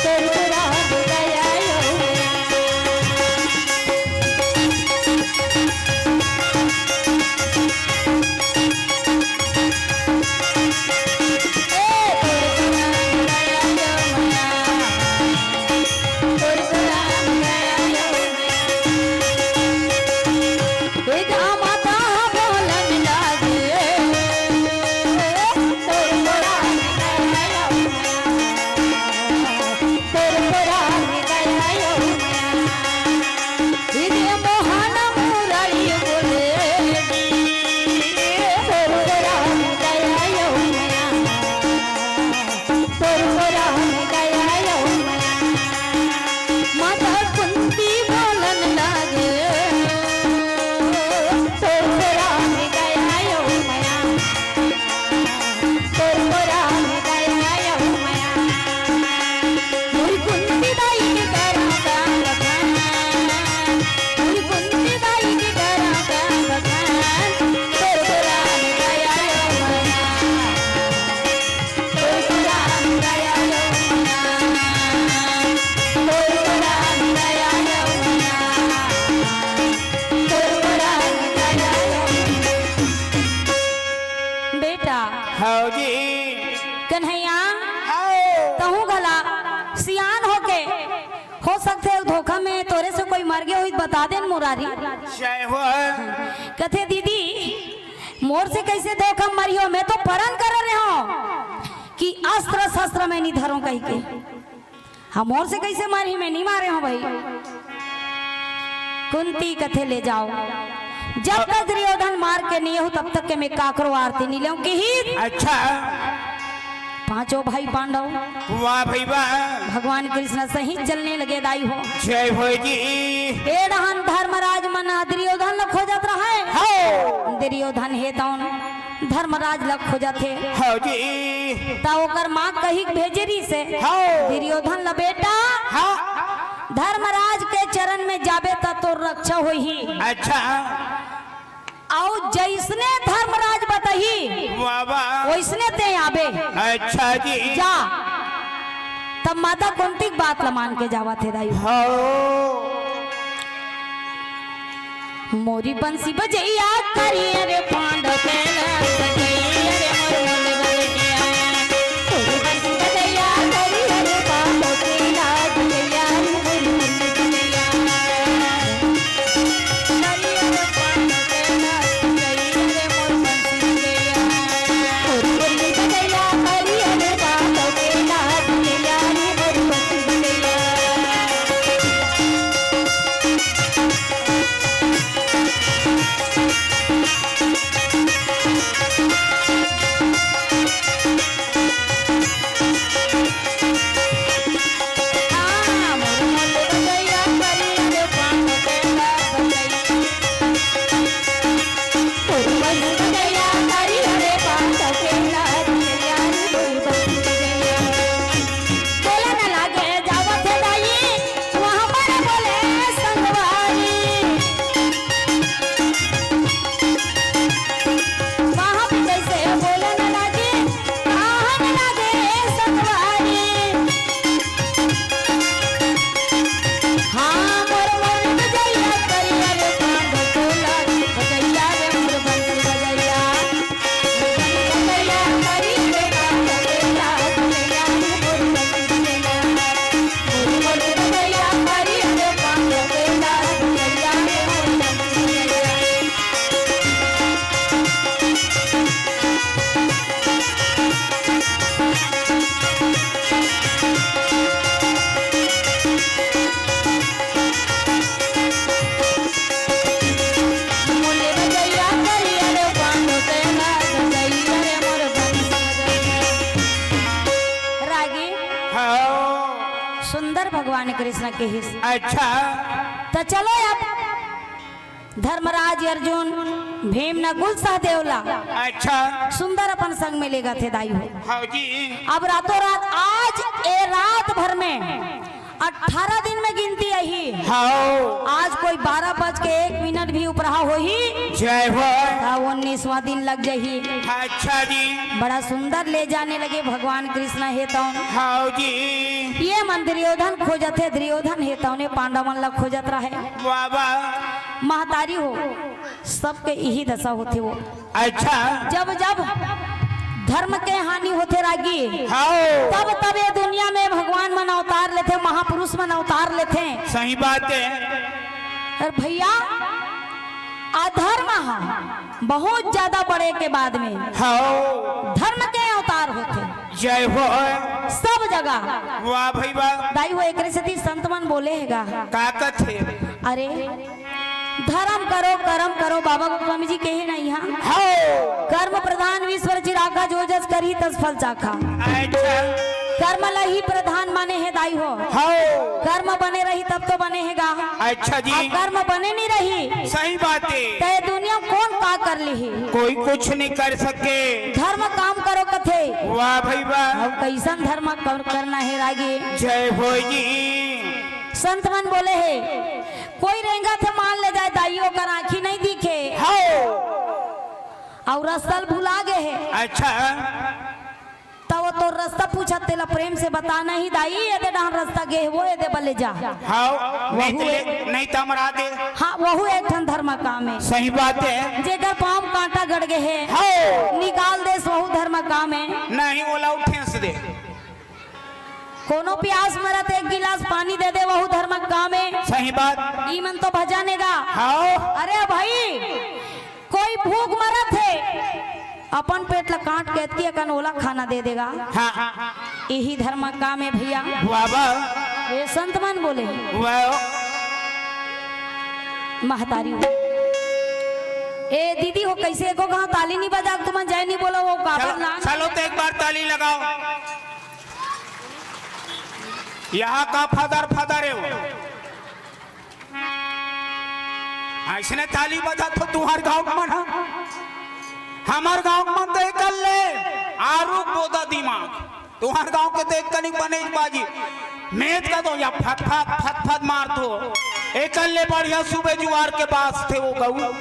तोर को राम दया आयो मया। हव जी। कन्हैया, हव। तहूँ घला सियान होके, हो सकथे धोखा में तोरे से कोई मर गे होही, बता देन मुरारी। जय हो। कथे, "दीदी, मोर से कइसे धोखा मरिहो? मैं तो परण करे रेहेंव कि अस्त्र शस्त्र मैं नइ धरों," कहिके। "हाँ, मोर से कइसे मारही? मैं नइ मारे हँव भई।" कुंती कथे, "ले जाव, जब तक दुर्योधन मार के नइ आहू, तब तक के मैं काकरो आरती नइ लेंव," किहिस। अच्छा। पांचों भाई पांडव, वाह भई वाह। भगवान कृष्ण सहित चलने लगे दाई हो। जय हो जी। ए डहन धर्मराज मन दुर्योधन ल खोजत रहय। हव। दुर्योधन हे तौन धर्मराज ल खोजत हे। हव जी। त ओकर माँ कहिके भेजे रिहिसे, हव। दुर्योधन ल, "बेटा, हाँ। धर्मराज के चरण में जाबे त तोर रक्षा होही।" अच्छा। अउ जइसने धर्मराज बताही, वाह, वाह। वइसने तें आबे। अच्छा जी। जा। तब माता कुंती के बात ल मान के जावत हे दाई। हव। मोरी बंसी बजइया करिया रे पांडव के लाल बजइया रे मोर मोर बजइया। मोरी बंसी बजइया करिया रे पांडव के लाल बजइया रे मोर मोर बजइया। करिया रे पांडव के लाल बजइया रे मोर बंसी बजइया। मोरी बंसी बजइया करिया रे पांडव के लाल बजइया रे मोर बंसी बजइया। बोले न लागे जावत हे दाई, वहाँ पर बोले संगवारी। वहाँ भी जइसे बोले न लागे, कहाँ न लागे संगवारी। हाँ, मोर मोर बजइया करिया रे पांडव तोला, बजइया रे मोर बंसी बजइया। रागी। हाँ। सुंदर भगवान कृष्ण किहिस। अच्छा। त चलो अब धर्मराज, अर्जुन, भीम, नकुल, सहदेव ला अच्छा। सुंदर अपन संग में लेगत हे दाई हो। हाँ जी। अब रातों रात आज ए रात भर में अठारह दिन में गिनती आही। हाँ। आज कोई बारह बज के एक मिनट भी उपराहा होही। जय हो। त उन्नीसवाँ दिन लग जाही। अच्छा जी। बड़ा सुंदर ले जाने लगे भगवान कृष्ण हे तौन। हाँ जी। ये मन दुर्योधन खोजत हे, दुर्योधन हे तौन, ये पांडव मन ला खोजत रहे। वाह, वाह। महतारी हो, सबके इही दशा होथे वो। अच्छा। जब जब धर्म के हानि होथे रागी, हाँ। तब तब ये दुनिया में भगवान मन अवतार लेथे, महापुरुष मन अवतार लेथे। सही बात है। अरे भैया, अधर्म ह बहुत ज्यादा बढ़े के बाद में हाँ। धर्म के अवतार होथे। जय हो। सब जगह। वाह भाई वाह। दाई हो, एकरे सेती संत मन बोले हे गा। का कथे? अरे, धर्म करो, करम करो, बाबा गोस्वामी जी कहे नहीं हाँ। हाँ। कर्म प्रधान विश्व रचिराखा, जो जस करही तस फल चाखा। अच्छा। कर्म ल ही प्रधान माने हे दाई हो। हाँ। कर्म बने रही तब तो बने हे गा। अच्छा जी। अउ कर्म बने नहीं रही। सही बात है। त ए दुनिया कोन का कर लिही? कोई कुछ नहीं कर सके। धर्म काम करो कथे। वाह भाई वाह। अउ कइसन धर्म कर, करना हे रागी? जय हो जी। संत मन बोले हे, कोई रेंगत हे मान ले जाए दाई, ओकर आँखी नहीं दिखे। हाँ। अउ रस्ता ल भुला गे हे। अच्छा। त वो तोर रस्ता पूछत, तेला प्रेम से बता, नहीं दाई, एदे डहन रस्ता गे हे, वो एदे बले जा। हाँ, नहीं वहू तो एक ले, नहीं तो मरा दे। हाँ, वहू एक ठन धर्म काम हे। सही बात है। जेकर पाँव कांटा गड़ गे हे, हाँ। निकाल देस, वहू धर्म काम। कोनो प्यास मरत एक गिलास पानी दे दे, वहू धर्मक काम हे। सही बात। ई मन तो भजन हे गा। हाँ। अरे भाई, कोई भूख मरत हे, अपन पेट ला काट के अतकी अकन ओला खाना दे दे गा। हाँ। इही धर्मक काम हे भैया। वाह, वाह। ये संत मन बोले। वाह। महतारी हो। ए दीदी हो, कैसे एको गाँव ताली नहीं बजा के तुमन जय नहीं बोलो, वो काबर चलो, ना। चलो तो एक बार ताली लगाओ। यहाँ का फदर फदर हे वो। अइसने ताली बजाथो तुँहर गाँव के मन ह। हमर गाँव के मन तो एकल्ले आरू बोदा दिमाग। तुँहर गाँव के तो एक कनिक बने बाजी। मेत का तो या फत फत, फत फत मारथो। एकल्ले बढ़िया सुबह जुआर के बासथे वो गऊ।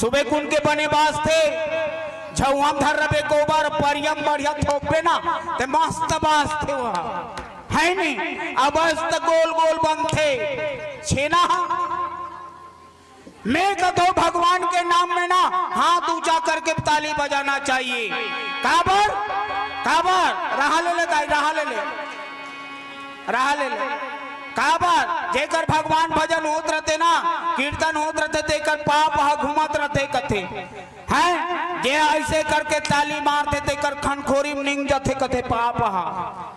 सुबह कुन के बने बासथे, झउहा म धर रबे गोबर, परिया म बढ़िया थोपबे ना, ते मस्त बासथे वो ह। है नी? अब अस त गोल गोल बनथे। छेना ह। मैं कथों भगवान के नाम में ना हाथ ऊंचा करके ताली बजाना चाहिए। काबर? काबर? रहा ले ले दाई, रहा ले ले। रहा ले ले। काबर? जेकर भगवान भजन होत रथे ना, कीर्तन होत रथे, तेकर पाप ह घूमत रथे कथे। हैं? जे अइसे करके ताली मारथे, तेकर खनखोरी म निंग जथे कथे पाप ह।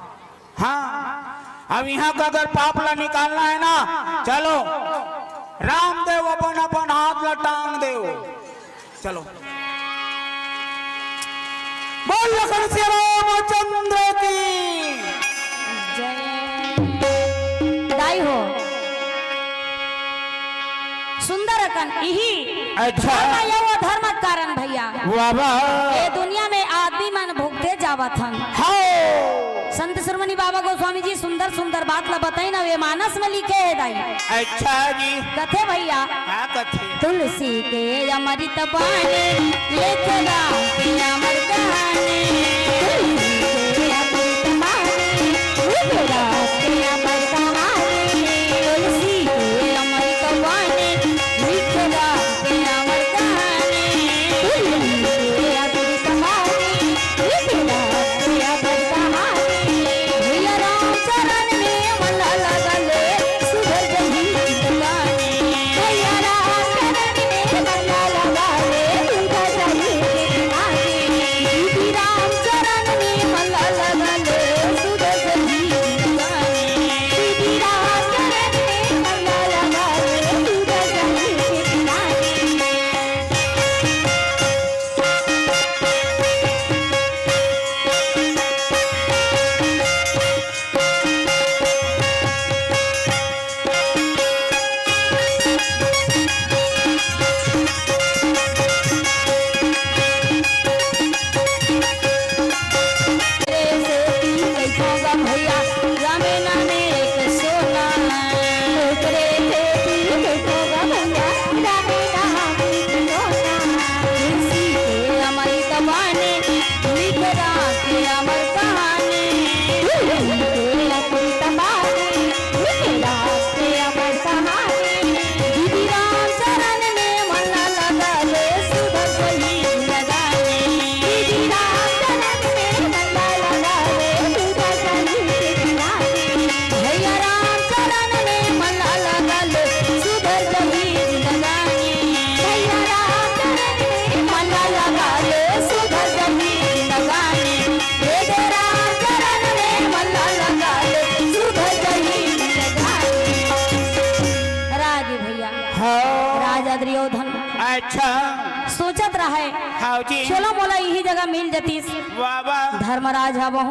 हाँ, अब इहाँ का अगर पाप ला निकालना हे ना, चलो, रामदेव अपन, अपन हाथ ला टांग देव। चलो। बोल लखन सिया रामचंद्र की। जय। दाई हो। सुंदर अकन इही अच्छा। धर्म ये वो धर्म कारण भैया। वाह, वाह। ये दुनिया में आदमी मन भुगते जावत हन। हाँ। संत शिरोमणि बाबा गोस्वामी जी सुंदर सुंदर बात ला बताइन, अउ ये मानस में लिखे हे दाई। अच्छा जी। कथे भैया। का कथे? तुलसी के अमृत पानी लिख राम के अमर कहानी। तुलसी के अमृत पानी लिख राम के अमर कहानी। तुलसी के अमृत पानी लिख राम के अमर कहानी। तुलसी के अमृत पानी लिख राम के अमर कहानी। भैया राम चरण में मन लगा ले, सुधर जही जिंदगानी। भैया राम चरण में मन लगा ले, सुधर जही जिंदगानी। श्री राम चरण में मन लगा ले, सुधर जही जिंदगानी। श्री राम चरण में मन लगा ले, सुधर जही जिंदगानी। राजा दुर्योधन अच्छा। सोचत रहे, हाँ जी। चलो मोला इही जगह मिल जतिस। वाह, वाह। धर्मराज ह